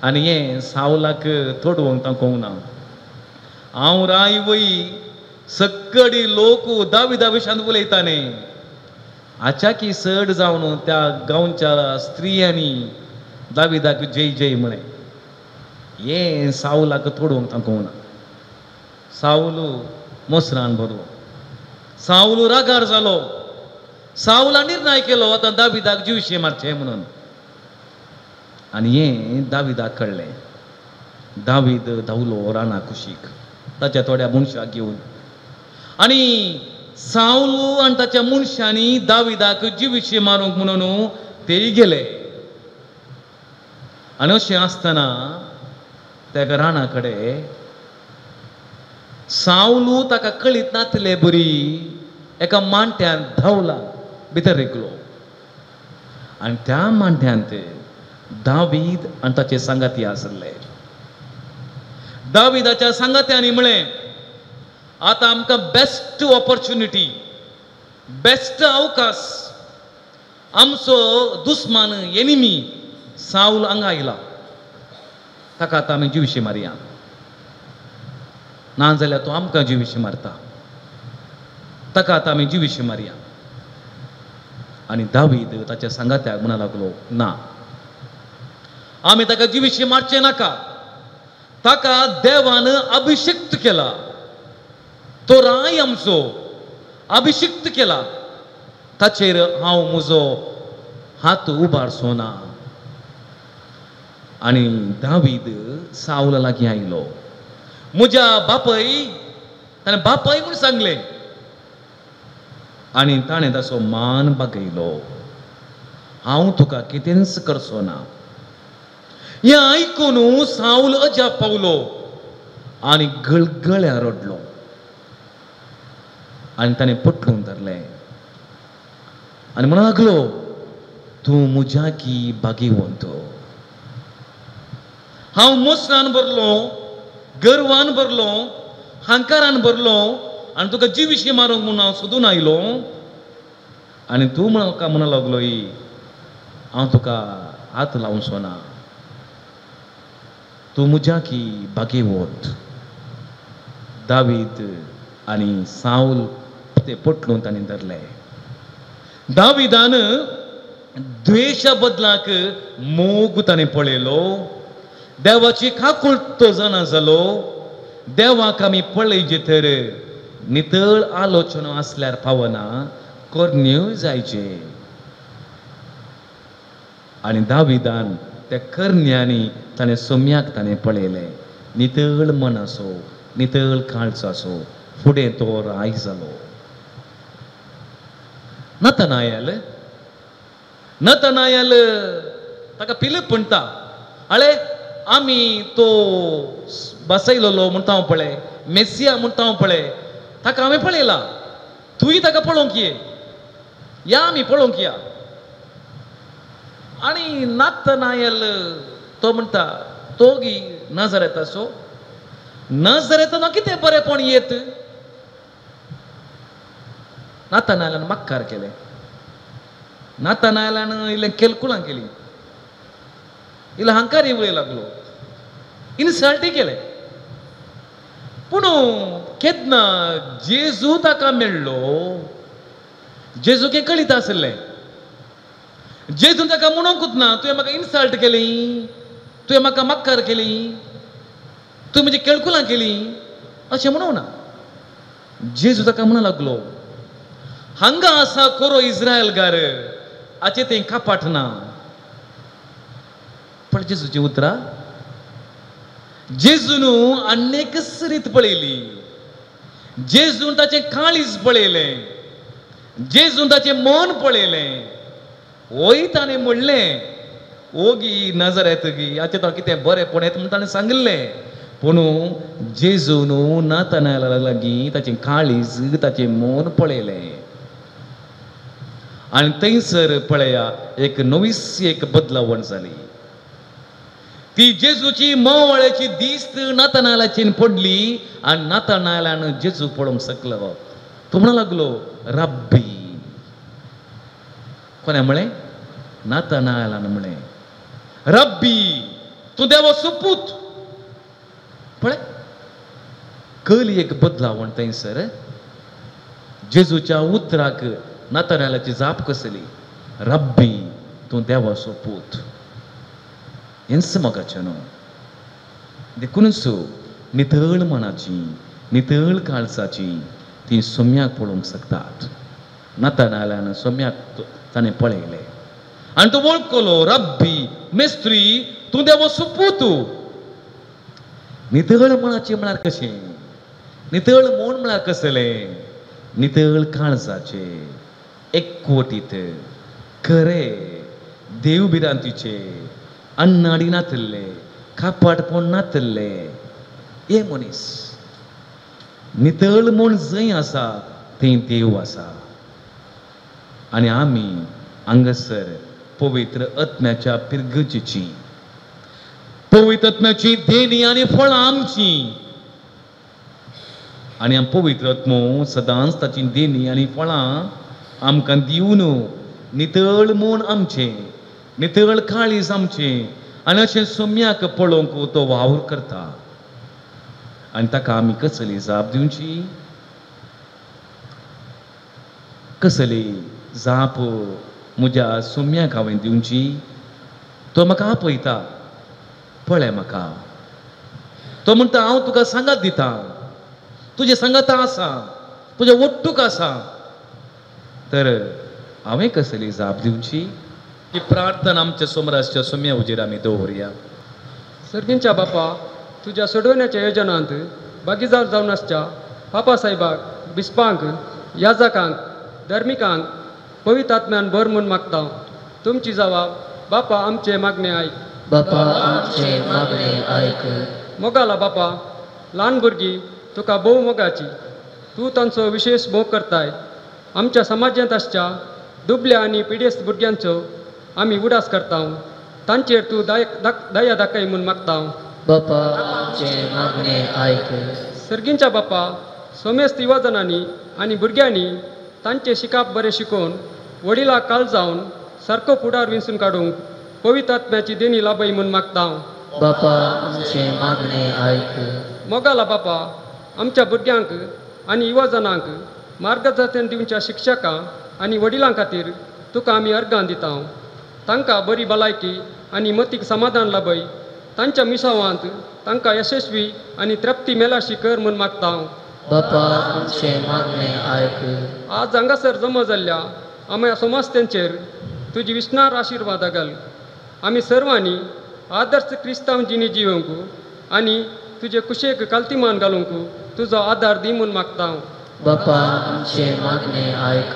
आनी हें सावलाक तोडवंक तांकां ना. हांव राय वय सक्कडी लोक दाविदा विशयांत उलयता न्ही. आचाकी चड जावन त्या गांवच्या स्त्रियांनी दाविदाक जय जय म्हळें. हें सावलाक तोडूंक तांकां ना. सावलू मोसरान भरलो, सावलू रागार जालो. सावला निर्णय केलो आतां दाविदाक जिवशें मारचें म्हणून. आनी हें दाविदाक कळ्ळें. दावीद धांवलो राना कुशीक ताच्या थोड्या मनशाक घेवन. आनी सावलू आनी ताच्या मनशांनी दाविदाक जिविशी मारूंक म्हणून तेय गेले. आनी अशें आसतना त्या राना कडेन सावलू ताका कळीत नातले बरी एका मांट्यान धांवला भितर रिगलो. आनी त्या मांट्यांत दावीद आनी ताचे सांगाती आसले. दाविदाच्या सांगात्यांनी म्हळें, आतां आमकां बेस्ट ऑपॉर्च्युनिटी, बेस्ट अवकाश, आमचो दुस्मान एनिमी सावल हांगा आयला, ताका आतां आमी जिविशी मारया, ना जाल्यार तो आमकां जिविशी मारता, ताका आतां आमी जिविशी मारया. आनी दावीद ताच्या सांगात्याक म्हणा लागलो, ना, आमी ताका जिविशी मारचें नाका, ताका देवान अभिषिक्त केला, तो राय आमचो अभिषिक्त केला, ताचेर हांव म्हजो हात उबारचो ना. आनी दावीद सावला लागीं आयलो. म्हज्या बापय, ताणें बापय म्हूण सांगलें आनी ताणें ताचो मान बागयलो, हांव तुका कितेंच करचो ना. हें आयकून सावल अजाप पावलो आनी गळगळ्या रडलो आनी ताणें पटलून धरलें आनी म्हणूंक लागलो, तूं म्हज्या की भागीवंत, हांव मोसरान भरलो, गर्वान भरलो, हांकारान भरलो आनी तुका जिविशी मारूंक म्हूण हांव सोदून आयलो आनी तूं म्हाका म्हणूंक लागलो हांव तुका हात लावचो ना, तूं म्हज्या की भागीवंत. दावीद आनी सावल ते पटलून ताणें धरले. दाविदान द्वेशा बदलाक मोग ताणें पळयलो, देवाची काकूळ तो जाणा जालो. देवाक आमी पळयजे तर नितळ आलोचना आसल्यार पावना, करण्यो जायचे. आनी दाविदान त्या करण्यांनी ताणें सोम्याक ताणें पळयलें, नितळ मनाचो, नितळ काळजाचो, फुडें तो राय जालो. नतनायल, नतनायल ताका फिलीप म्हणटा, आळे आमी तो बसयलेलो म्हणटा हांव पळय, मेसिया म्हणटा हांव पळय, ताका हांवें पळयला, तूंय ताका पळोवंक ये, या आमी पळोवंक या. आनी नतनायल तो म्हणटा, तो गी नजरेताचो, नजरेतान कितें बरेंपण येत. नतनायलान मक्कार केलें, नतनायलान इल्लें केलकुलां केली, इल्लो हांकारी उलय लागलो, इन्सल्टय केलें. पूण केन्ना जेजू ताका मेळ्ळो, जेजूक हें कळीत आसलें. जेजून ताका म्हणूंकूच ना, तुवें म्हाका इन्सल्ट केली, तुवें म्हाका मक्कार केली, तुवें म्हजी केळकुलां केली, अशें म्हणूंक ना. जेजू ताका म्हणूंक लागलो, हांगा आसा कोरो इस्रायलगार, हाचें तें कपाट ना. पण जेजूची उतरां जेजून अनेकच रीत पळयली. जेजून ताचें काळीज पळयलें, जेजून ताचें मन पळयलें. वय ताणें म्हणलें ओगी नजर येतगी आतां तो कितें बरेंपण येता म्हूण ताणें सांगिल्लें. पूण जेजून नातानायला लागीं ताचें काळीज ताचें मन पळयलें आनी थंयसर पळया एक नवीच एक बदलावण जाली. ती जेजूची मोवळ्याची दिस्त नातानायलाचेर पडली आनी नातानायलान जेजू पळोवंक शकलो. तो म्हणूंक लागलो रब्बी. कोणें म्हळें? नातानायलान म्हळें रब्बी तूं देवा सुपूत. पळय कली एक बदलावण थंयसर. जेजूच्या उतराक नातानायलाची जाप कसली? रब्बी तूं देवा सोपूत. हेंच मोगाचें न्हू. देखूनच नितळ मनाची नितळ काळजाची ती सोम्याक पळोवंक शकतात. नातानायलान सोम्याक ताणें पळयलें आनी तो वळखलो रब्बी मेस्त्री तूं देवा सुपूत. नितळ मनाचें म्हळ्यार कशें? नितळ मन म्हळ्यार कसलें? नितळ काळजाचें, एकवटीत, खरें, देव भिरांतीचें, अन्नाडी नातल्ले, कापाटपण नातल्ले हे मनीस. नितळ म्हण जंय आसा थंय देव आसा. आनी आमी हांगासर पवित्र आत्म्याच्या पिरगजेची, पवित्र आत्म्याची देणी आनी फळां आमची. आनी पवित्र आत्मो सदांच ताची देणी आनी फळां आमकां दिवन नितळ मन आमचें, नितळ काळीज आमचें आनी अशें सोम्याक पळोवंक तो वावर करता. आनी ताका आमी कसली जाप दिवची? कसली जाप म्हज्या सोम्याक हांवें दिवची? तो म्हाका आपयता, पळय म्हाका. तो म्हणटा हांव तुका सांगात दिता, तुजें सांगाता आसा, तुजें ओट्टूक आसा. तर हांवें कसली जाप दिवची? ही प्रार्थना आमच्या सोमरासच्या सोम्या हुजीर आमी दवरया. सर्गींच्या बापा, तुज्या सोडवण्याच्या योजनांत भागीदार जावन आसच्या बापा साहेबाक, बिस्पांक, याजकांक, धर्मिकांक पवित्र आत्म्यान भर म्हूण मागता. तुमची जबाब बापा आमचे मागणे आयक. बापा आमचे मागणे आयक. मोगाला बापा, ल्हान भुरगीं तुका भोव मोगाची, तूं तांचो विशेश मोग करताय. आमच्या समाजांत आसच्या दुबल्या आनी पिडेस्त भुरग्यांचो आमी उडास करता. तांचेर तूं दया दाखय म्हूण मागता. बापा आमचे मागणे आयक. सर्गींच्या बापा, सोमेस्त युवाजनांनी आनी भुरग्यांनी तांचे शिकाप बरें शिकोवन वडिलां काल जावन सारको फुडार विंचून काडूंक पवित्र आत्म्याची देणी लाभय म्हूण मागता. बापा आमचे मागणे आयक. मोगाला बापा, आमच्या भुरग्यांक आनी युवाजनांक मार्गदर्शन दिवच्या शिक्षकां आनी वडिलां खातीर तुका आमी अर्गां दिता. तांकां बरी भलायकी आनी मतीक समाधान लाभय. तांच्या मिसावांत तांकां यशस्वी आनी तृप्ती मेलाशी कर म्हूण मागता. बापा आमचे मागणे आयक. आज हांगासर जमा जाल्ल्या आम्या समाजतेंचेर तुजी विस्नार आशिर्वाद घाल. आमी सर्वांनी आदर्श क्रिस्तांव जिणी जिवंक आनी तुजे कुशेक कालतीमान घालूंक तुजो आदार दी म्हूण मागता. बापा आमचे मागणे आयक.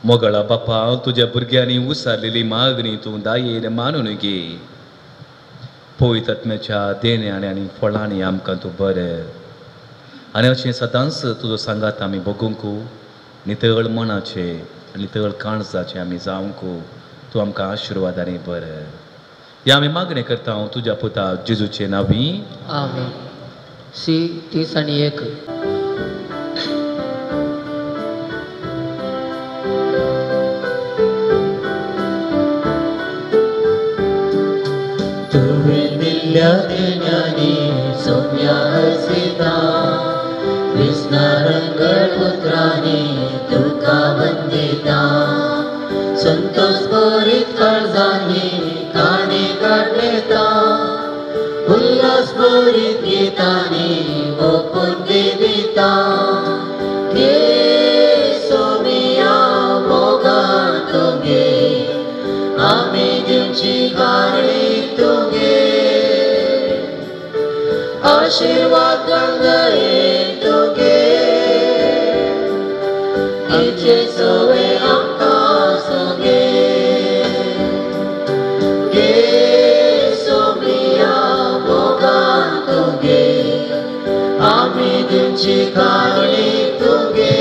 मोगळा बापा, तुज्या भुरग्यांनी उसारलेली मागणी तूं दायेन मानून घे. पवित्र आत्म्याच्या देण्यानी आनी फळांनी आमकां तूं बरें आनी अशें सदांच तुजो सांगात आमी भोगूंक, नितळ मनाचे नितळ काळजाचे आमी जावंक तूं आमकां आशिर्वाद आनी बरें. ह्या आमी मागणें करता हांव तुज्या पुता जेजूचे नांवी. आमेन. सी 30 आनी 1. तुवें दिल्ल्या देण्यांनी सोम्या हसिता, विस्नारंगळ उतरांनी तुका वंदिता. संतोष भरीत काळजांनी काणी काडलेता, उल्हास भरीत गितांनी ओपून दिता. घे सोमिया मोगान तुगे, आमी दिवची गाणी. आशीर्वाद गंगये तुगे तिचे सवे आमकां तुगे गे सोमिया मोगान तुगे आमी दिवची काणी तुगे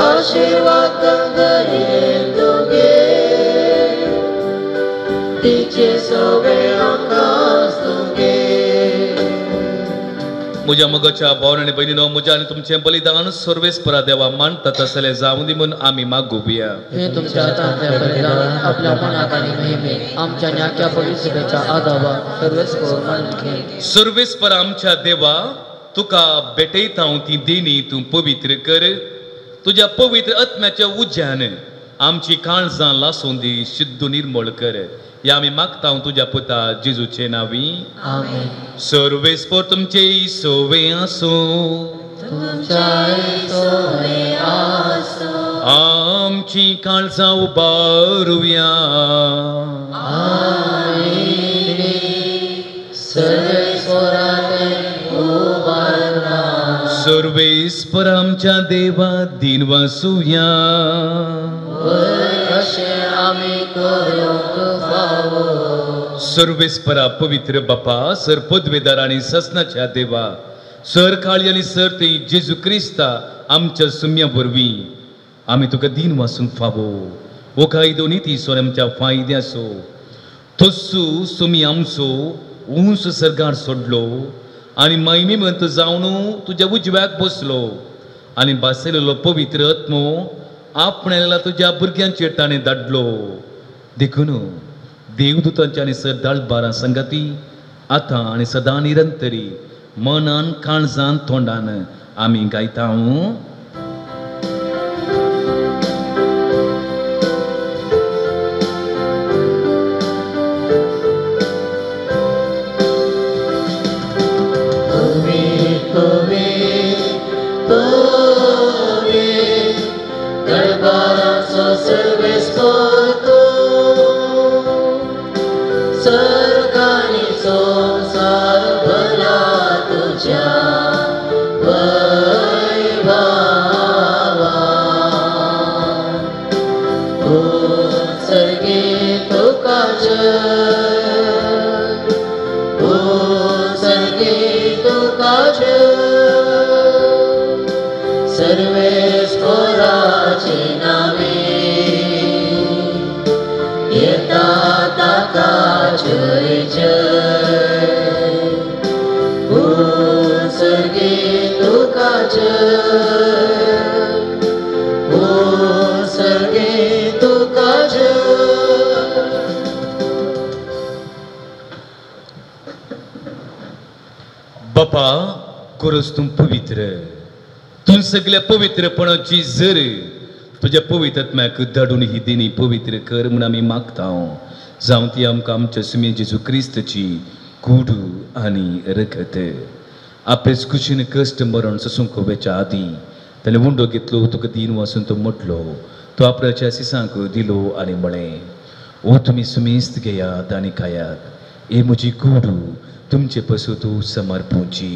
आशीर्वाद गंगये तुगे तिचे सवे आमकां तुगे. म्हज्या मोगाच्या भावन आनी भयणीनो, म्हज्या आनी तुमचें बलिदान सर्वेस्परा देवा मानता तसलें जावं दी म्हूण आमी मागुया. हे तुमच्या हातांतलें बलिदान आपल्या मनाक आनी महिमेक आमच्या न्याक्या पवित्रतेच्या आदावाक सर्वेस्पर मानून घे. सर्वेस्पर आमच्या देवा, तुका भेटयता हांव ती देणी तूं पवित्र कर. तुज्या पवित्र आत्म्याच्या उज्यान आमची काळजां लासून दी, शुद्ध निर्मळ कर. ह्या आमी मागता हांव तुज्या पुता जेजूचे नांवी. आमेन. सर्वेस्पर तुमचे सोवे आसूं. आमची काळजां उबारुया. सर्वेस्पर आमच्या देवा दीन वासुया. सर्वेस्परा पवित्र बापा, सर पदवेदार आनी ससनाच्या देवा, सर काळी आनी सर ते जेजू क्रिस्ता आमच्या सुम्या वरवीं आमी तुका दीन वासूंक फावो. हो कायदो निती सोन आमच्या फायद्याचो तस्सू सुमी आमचो उंच सर्गार सोडलो आनी महिमेमंत जावन तुज्या उजव्याक बसलो आनी भासयलेलो पवित्र आत्मो आपणाल्या तुज्या भुरग्यांचेर ताणें धाडलो. देखून देवदूतांच्या आनी सदाळ बारां संगती आतां आनी सदां निरंतरी मनान काळजान तोंडान आमी गायता. बापा, खरंच तूं पवित्र, तूं सगल्या पवित्रपणाची जर तुज्या पवित्र आत्म्याक धाडून ही देणी पवित्र कर म्हूण आमी मागता. जावं ती आमकां आमच्या सुमे जेजू क्रिस्ताची कूड आनी रगत. आपलेच कुशीन कश्ट मरण सोसूंक वेच्या आदीं ताणें उंडो घेतलो, तुका दीन वासून तो म्हटलो, तो आपल्याच्या सिसांक दिलो आनी म्हळें, ओ तुमी सुमेस्त घेयात आनी खायात, हे म्हजी कूड तुमचे पसून तूं समर्पूची.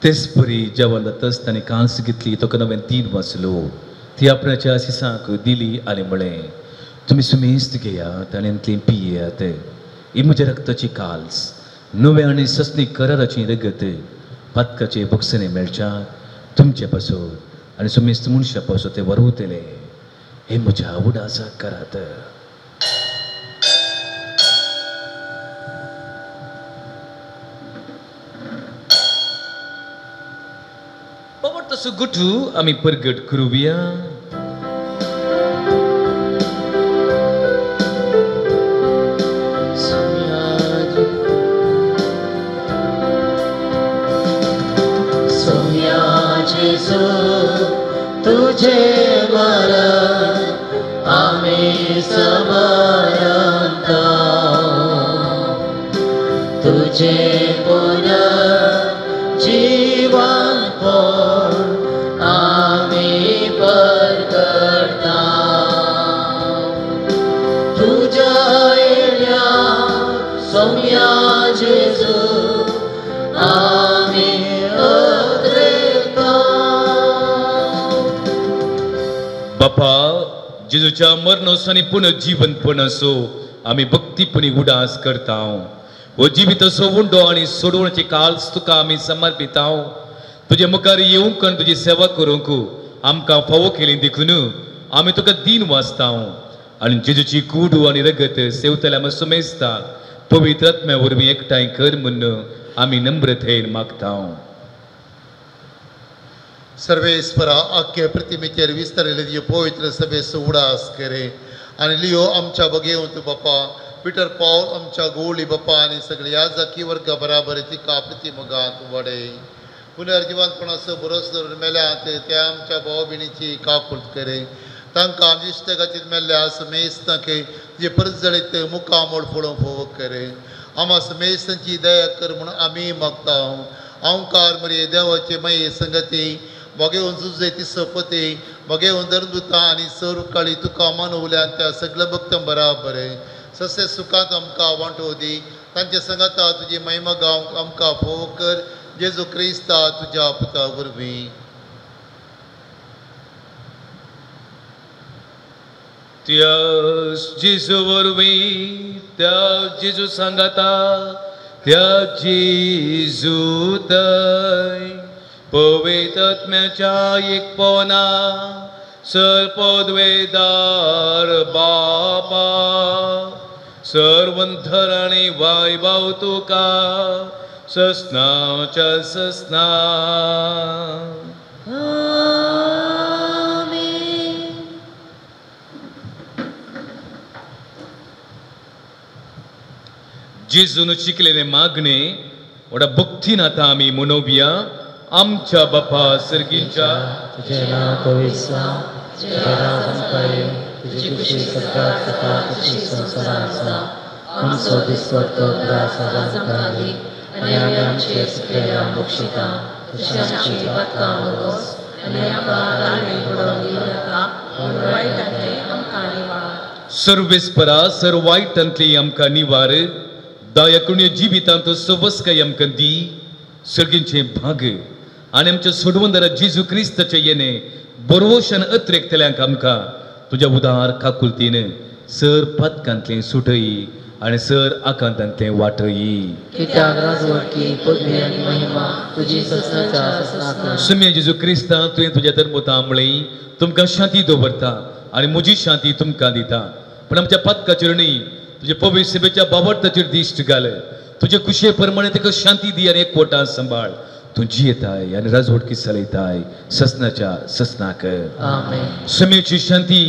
तेच परी जेवण जातच ताणें कांस घेतली, तो नव्यान तीन वाचलो, ती आपणाच्या सिसांक दिली आनी म्हळें, तुमी सुमेस्त घेयात आनी ती पियेयात, ही म्हज्या रक्ताची काल्स, नव्या आनी सस्नी कराराची रगत, पातकाचे बक्षणे मेळच्या तुमचे पासून आनी सुमेस्त मनशा पासून ते वरवतले, हे म्हज्या उडासा करात. तसो गुठू आमी परगट करुया. सोम्या जेजू तुझे मरण आमी समरता, तुझे पुनः जीवन पण आमी सोम्या जेजू आमी अत्रेता. बापा जेजूच्या मरणोस आनी पुनर्जीवनपण असो आमी भक्तीपणी उडास करता. हो जिवीत असो उंडो आनी सोडवण्याची काल्स तुका आमी समर्पिता. तुजे मुखार येवंक आनी तुजी सेवा करूंक आमकां फावो केली देखून आमी तुका दीन वाचता. आनी जेजूची कुडू आनी रगत सेवतल्या आमी सुमेस्ता पवित्र आत्म्या वरवीं एकठांय कर म्हूण आमी नम्रतेन मागता. सर्वेस्परा आख्खे प्रतिमेचेर विस्तारिल्ले तुजे पवित्र सभेचो उडास करे आनी लियो आमच्या बगेवंत बापा पिटर पावल आमच्या गोवळी बापा आनी सगळे ह्या जाकी वर्गा बराबर तिका प्रतिमगांत वाडय. पुनर्जिवंतपणाचो भरोसो दवरून मेल्यात त्या आमच्या भाव भयणीची काकूट करे. तांकां इश्टगाचीत मेल्ल्या समेस्तांक तुजे परजळीत मुखामोड पळोवंक फोव करे. आमा समेस्तांची दया कर म्हणून आमी मागता. ओंकार मरे देवाचे मये संगती बगेवन जुजे ती सपती बगेवन धर्मदुता आनी सर्व काळी तुका मानवल्यान त्या सगळ्या भक्तां बराबर ससे सुखांत आमकां वांटो दी. तांचे संगता तुजी महिमा गावंक आमकां फोव कर जेजू क्रिस्ता तुज्या पुता वरवीं. त्या जेजू वरवीं, त्या जेजू सांगाता, त्या जेजू थंय पवित्र आत्म्याच्या एकपणा सर पदवेदार बापा सर्वंथर आनी वैभव तुका ससनाच्या ससना. जेजून शिकलेले मागणे व्हडा भक्तीन आतां आमी मनोवया. आमच्या बापा सर्गींच्या तुझे नाव पवित्र जावं, तुझें राज आमकां येवं, तुजी खुशी स्वर्गात जाता तशी संवसारांत जावं. आमचो दिसवडो ग्रास आज आमकां दी आनी आमी आमचे चुकलेल्यांक बक्षिता तशी आमची पातकां भोगोस आनी आमकां ताळणी पडोवन दिवं नाका पूण वायटांतलें आमकां निवार. सर्वेस्परा सर वायटांतली आमकां निवार. दयाकुण्य जिवितांत सवस्काय आमकां दी. सर्गींचे भाग आनी आमच्या सोडवंदरा जेजू क्रिस्ताचे येणे बरोवशान अत्रेकतल्यांक आमकां तुज्या उदार काकुलतीन सर पातकांतलें सुटयी आनी सर आकांतांतलें वाटयी. कित्याक राजवटकी पदवी आनी महिमा तुजी ससनाच्या ससनाक. सुम्या जेजू क्रिस्ता तुवें तुज्या धर्मता म्हळें तुमकां शांती दवरता आनी म्हजी शांती तुमकां दिता. पूण आमच्या पातकाचेर न्ही तुजे पवित्र सभेच्या बाबडताचेर दिश्ट घाल. तुजे खुशये प्रमाणे ताका शांती दी आनी एकवटान सांबाळ. तूं जियेताय आनी राजवटकी चलयताय ससनाच्या ससनाक. आमेन. समेची शांती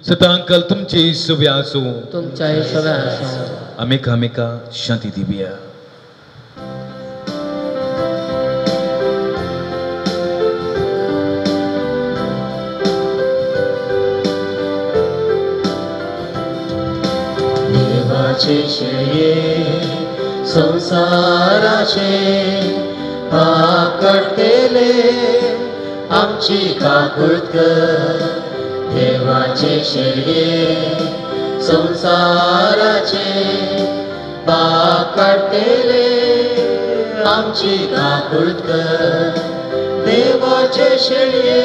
सदां अंकल तुमचे सव्या आसूं. तुमच्याय सव्या आसूं. आमेका आमेका शांती दिवया. देवाचे शेळये संसाराचे पाप काडटले आमची काकूट कर. देवाचे शेळये संसाराचे पाप काडटले आमची काकूट कर. देवाचे शेळये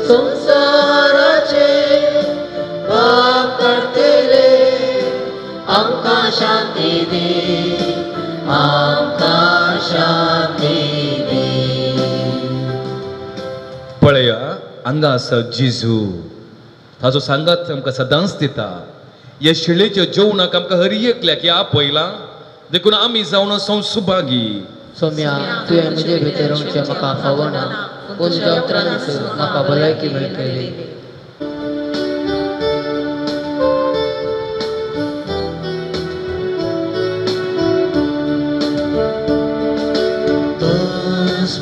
संसाराचे पाप काडटले आमकां शांती दी, आमकां शांती दी. पळया हांगा आसा जेजू ताजो सांगात आमकां सदांच दिता. ह्या शिळेच्या जेवणाक आमकां हर एकल्याक ह्या आपयलां देखून आमी जावन संसुभागी. सोम्या तुवें म्हजे भितर येवचें म्हाका फावना, पूण तुज्या उतरानच म्हाका भलायकी मेळटली.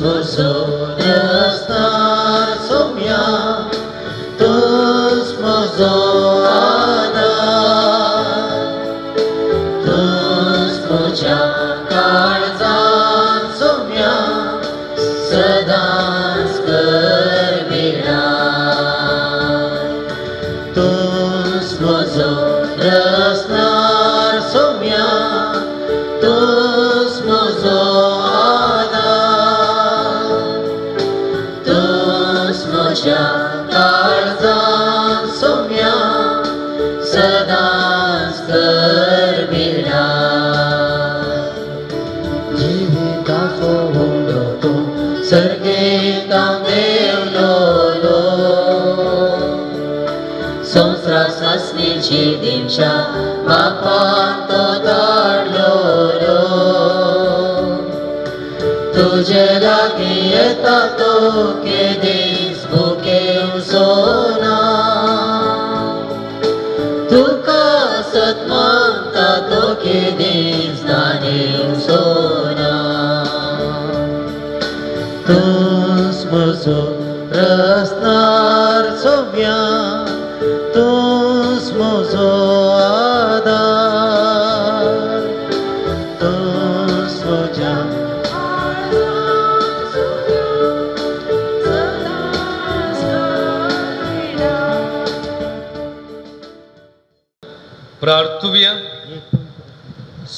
म्हजो रस्तार सोम्या तूंच म्हजो आदार, तूंच म्हज्या काळजांत सोम्या सदांच कर बिडार. तूंच म्हजो रस्तार सोम्या सर्गेंत देवलोलो संवसार सासणीची दिवच्या बापान तो धाडलोलो तुजे लागीं येता तो केदीस भुकेवचो ना तुका सत मागता तो केदीस दानेवचो ना तूंच म्हजो रसनार सोम्या तूंच म्हजो आदार तूंच म्हज्या प्रार्थुया.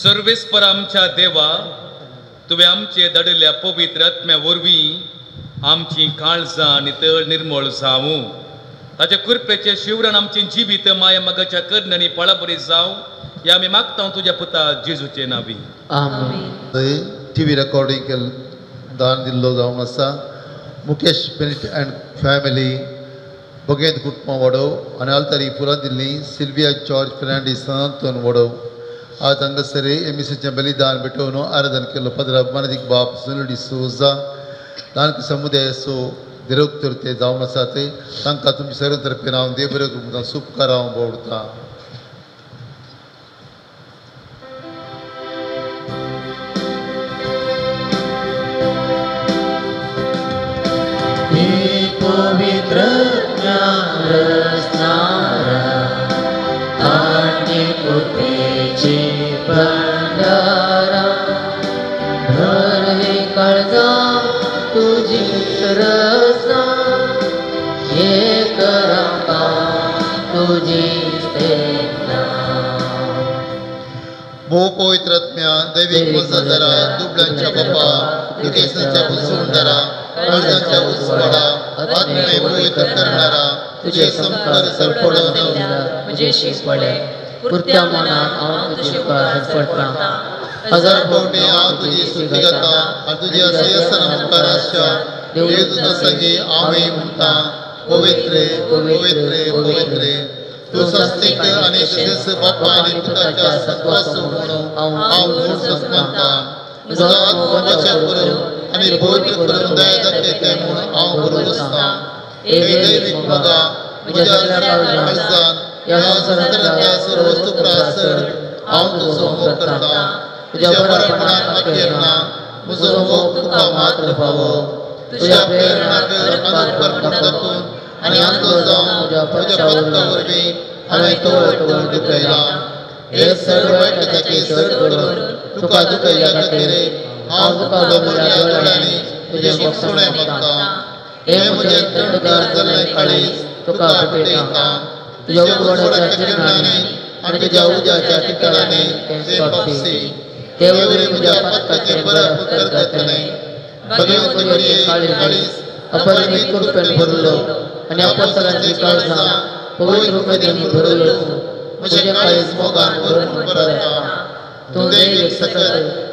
सर्वेस्पर आमच्या देवा, तुवें आमचे धाडिल्ल्या पवित्र आत्म्या वरवीं आमची काळजां नितळ निर्मळ जावं. ताच्या कृपेचे शिवरान आमचें जिवीत माया मागाच्या करण्यांनी पळापरी जावं ह्या आमी मागता तुज्या पुता जेजूचे नांवी. आमेन. टी व्ही रेकॉर्डिंग केल्लो दान दिल्लो जावन आसा मुकेश बेनिट अँड फॅमिली बगेंत कुटुंबां वाडोव आनी आल्तारी फुलां दिल्लीं सिल्विया जॉर्ज फेर्नांडीस सांतोन वाडोव. आज हांगासर एमएसीचें बलिदान भेटोवन आराधन केल्लो पदरा मानदीक बाप सुनील डिसोजा दानक समुदायाचो दिरोक्तर ते जावन आसात. तांकां तुमच्या सर्व तर्फेन हांव देव बरें करूं सुपकार हांव बोवडटा. पवित्र रसनारा आनी कृपेचे भंडारा भर हे काळजा तुझी रसना हे करांका तुझी सेना. भो पवित्र आत्म्या दैवीक वंशाधरा दुबळ्यांच्या बापा दुखेसांच्या पुसवणदारा काळजाच्या उजवाडा आत्मे पवित्र करणारा तुझे संस्कार सरपडून म्हजे शिकवले पुरत्या मनान हांव तुजे उपकार सरपडटा. हजार फावटी हांव तुजी स्तुती गाता आनी तुज्या सिंहासना मुखार आसच्या देवदूता संगी हांवूय म्हणटा पवित्रे पवित्रे पवित्रे तूं सस्तीक आनी तशेंच बापा आनी पुताच्या सत्वाचो म्हणून हांव गुण सत्मानता. म्हजो आत्मो बचाव करून आनी पवित्र करून दया दाखयताय म्हूण हांव बरोबर आसता. हे दैवीक मोगा म्हज्या काळजान ह्या संवसारांतल्या सर्व वस्तू परस चड हांव तुजो मोग करता. तुज्या बरेपणाक अखेर ना म्हजो मोग तुका मात्र फावो. तुज्या प्रेरणाक अनुकरण दाखोवन आनी अंदो जावन म्हज्या पत्ता वरवीं हांवें तवळ तवळ दुखयला. हे चड वायट जाके चड करून तुका दुखयल्या खातीर हांव तुका भरल्या दोळ्यांनी तुजें भोगसणें मागता. हे म्हजें थंडगार जाल्लें काळीज तुका भेटयता. तुज्या उजवाडाच्या किरणांनी आनी तुज्या उज्याच्या ठिकाणांनी ते पावसी. ते वरवीं म्हज्या पातकाचें बरप करतलें. भगवंत मरिये काळीज अपरिमित कृपेन भरलो आनी अपोस्तलांची काळजां पवित्र उमेदीन भरलो म्हजें काळीज मोगान भरून परता. तूं दैवीक सकत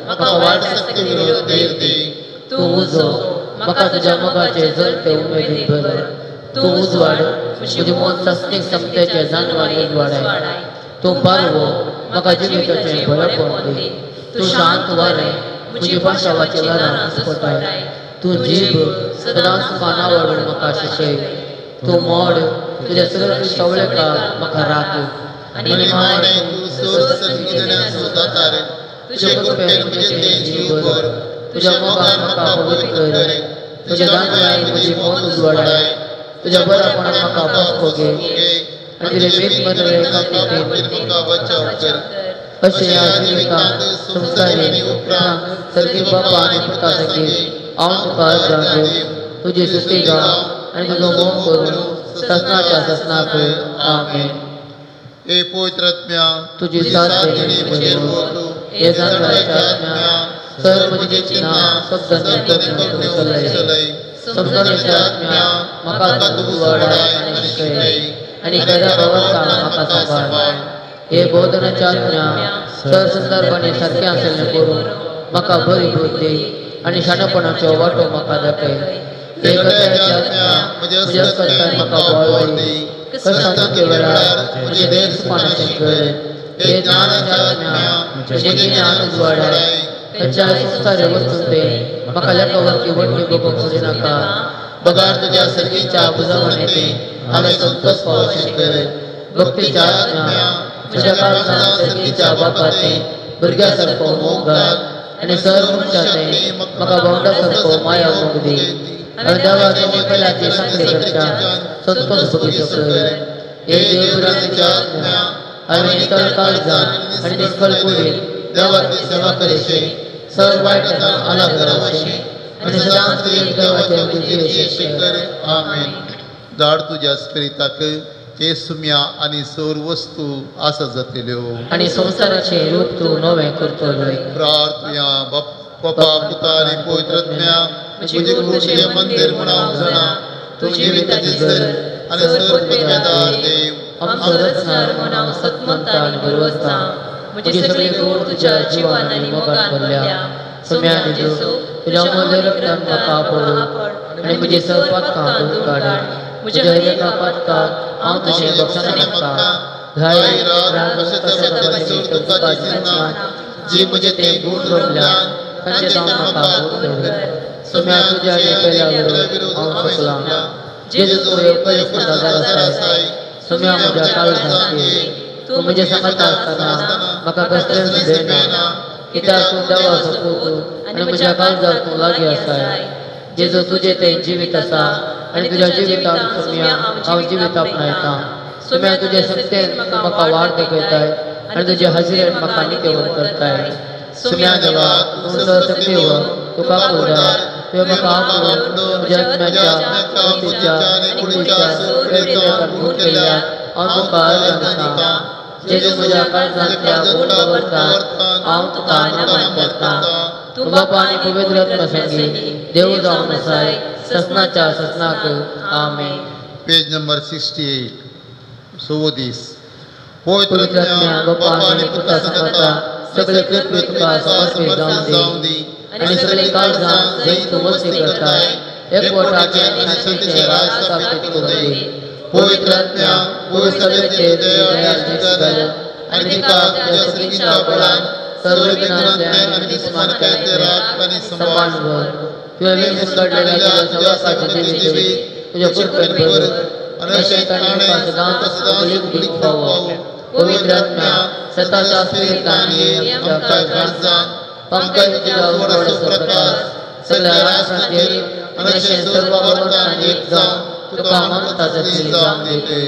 म्हाका वाट सक्ती विरोध धैर्य दी. तूं उजो म्हाका तुज्या मोगाचे जलते उमेदीन भर. तूं उजवाड म्हजी मन सासणीक समतेचे जानवान उजवाडाय. तूं पारवो म्हाका जिविताचें बरेपण दी. तूं शांत वारें म्हजी पाशावाची ल्हारां स्फोटाय. तूं जीब सदांच तुका नावाडून म्हाका शिकय. तूं मोड तुज्या सगळ्या सवळेकार म्हाका राख. आनी माणे तूं सर्व संगी देण्याचो दातार तुजे कृपेन म्हजें तें जीव भर. तुज्या मोगान म्हाका पवित्र कर. तुज्या दानवान म्हजी मोत उजवाडाय. तुज्या बरेपणान म्हाका पोसको घे आनी तुजे बेतमरे म्हाका बचाव कर. अशें ह्या जिवितांत संवसारी उपरांत सर्गी बापा आनी पुता संगी हांव तुका अर्जां दिवं तुजी स्तुती गावं आनी तुजो मोग करूं ससनाच्या ससनाक. आमेन. हे पवित्र आत्म्या तुजी साथ देणी म्हजेर मोग हे जानवाच्या आत्म्या सर्व म्हजी चिन्हां शब्दांनी चलय. समजणेच्या आत्म्या म्हाका तूं उजवाडाय आनी शिकय आनी खऱ्या भावार्था म्हाका सांबाळ. हे बोधनाच्या आत्म्या सर संदर्भाने सारकें आसलें करून म्हाका बरी बुद्धी आनी शाणपणाच्यो वाटो म्हाका दाखय. म्हज्या अस्कताय म्हाका बळ दी, कश्टांच्या वेळार म्हजें धैर्य शिकय. हे ज्ञानाच्या आत्म्या म्हजें गिन्यान उजवाडाय. खंयच्याय संवसारी वस्तूंते म्हाका लेखावरती व्हडली भोगूंक सोदिनाका, बगार तुज्या सर्गीच्या बुजवणेते हांवें संतोष पावोवचें कर. भक्तीच्या आत्म्या म्हज्या काळजांत सर्गीच्या बापाते भुरग्या सारको मोग घाल आनी सर्व मनशाते म्हाका भावंडा सारको माया मोग दी. हांवें देवाचे निकलाची सांगली करच्या संतोष भोगीचो कर. हे देवभुरांच्या आत्म्या हांवें नितळ काळजान आनी निश्कळ कुडीन देवाची सेवा करीशे, सर्व वायटांतल्यान आलाग रावशे आनी सदांच देवाच्या जियेशे कर. आमेन. धाड तुज्या स्पिरिताक हे सुम्या आनी सौर वस्तू आसा जातल्यो आनी संवसाराचें रूप तूं नवें करतलोय. प्रार्थुया. बापा पुता आनी पवित्र आत्म्या म्हजी कूड तुजें मंदीर म्हूण हांव जाणा, तूं जिविताची सर आनी सर्व पदवेदार देव. आमचो रचणार म्हूण हांव सतमंता आनी भरवसतां. म्हजी सगळी कूड तुज्या जिवान आनी मोगान भरल्या. सुम्या जेजू तुज्या अमूल्य रक्तान म्हाका आपड आनी म्हजी सर्व पातकां धुवन काड. म्हज्या हर एका पातकाक हांव तुजें बक्षां मागता. घाय राग जी म्हजे ते गुण रोमल्यान तांचे जावन म्हाका दूर कर. सुम्या तुज्या आनी पेल्या विरोध हांव चुकलां. जेजू तूं येवकरिस्ताचो आसाय. सुम्या म्हज्या काळजांत ये. तूं म्हजें सांगता आसतना म्हाका कसलेंच भंय ना, कित्याक तूं देवाचो पूत आनी म्हज्या काळजाक तूं लागीं आसाय. जेजू तुजें तें जिवीत आसा आनी तुज्या जिवितान सुम्या हांव जिवीत आपणायतां. सुम्या तुजे शक्तेन तूं म्हाका वाट दाखयताय आनी तुजे हाजिरेन म्हाका नितेवण करताय. सुम्या देवा तूं सर्वशक्तिवान, तुका कुलदार, तुवें म्हाका आपोवन म्हज्या आत्म्याच्या, बुद्धीच्या, कुडीच्या प्रेरितान गुण केल्यान हांव तुका अर्गां दितां. जेजू म्हज्या काळजांतल्या गुण दवरता हांव तुका नमन करतां. तूं बापा आनी पवित्र आत्मा संगी देव जावन आसाय ससनाच्या ससनाक. आमेन. पेज नंबर 68. सवदीस. पवित्र आत्म्या बापा आनी पुता सांगता सगळे कृपे तुका समर्पीत जावन दी आनी सगळे काळजां जंय तूं वस्ती करताय एकवटाचें आनी शांतीचें राज स्थापीत करूं दी. पवित्र आत्म्या पवित्र दया कर आनी तिका तुज्या सर्गीच्या बळान सर्व विघ्नांतल्यान आनी दुस्मानकायांतल्यान राख आनी सांबाळ. तुवें वेंचून काडलेल्या तुज्या सेवकाचें जिवीत तुज्या कृपेन भर आनी अशें ताणें तुका सदांच उखलीक पावो. पवित्र आत्म्या सताच्या स्पिरितान ये आमच्या काळजांत पंकज तुज्या उजवाडाचो प्रकाश सगळ्या राष्ट्रांचेर आनी अशें सर्व वर्गान एक जावन तुका मानता जातली जावन दिते.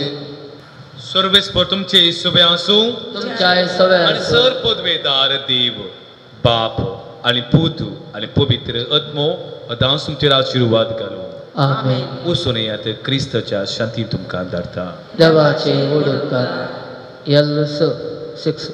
सर्वेस्पर तुमचे सुबे आसूं तुमच्या सवे आनी सर पदवेदार देव बाप आनी पूत आनी पवित्र आत्मो अदांस तुमचेर आशिर्वाद घालूं. आमेन. वचून येयात क्रिस्ताच्या शांतीन तुमकां धाडटा. देवाचे व्हड उपकार. एल 6.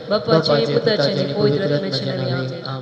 बापाचे, पुताचे आनी पवित्र आत्म्याच्या नांवान.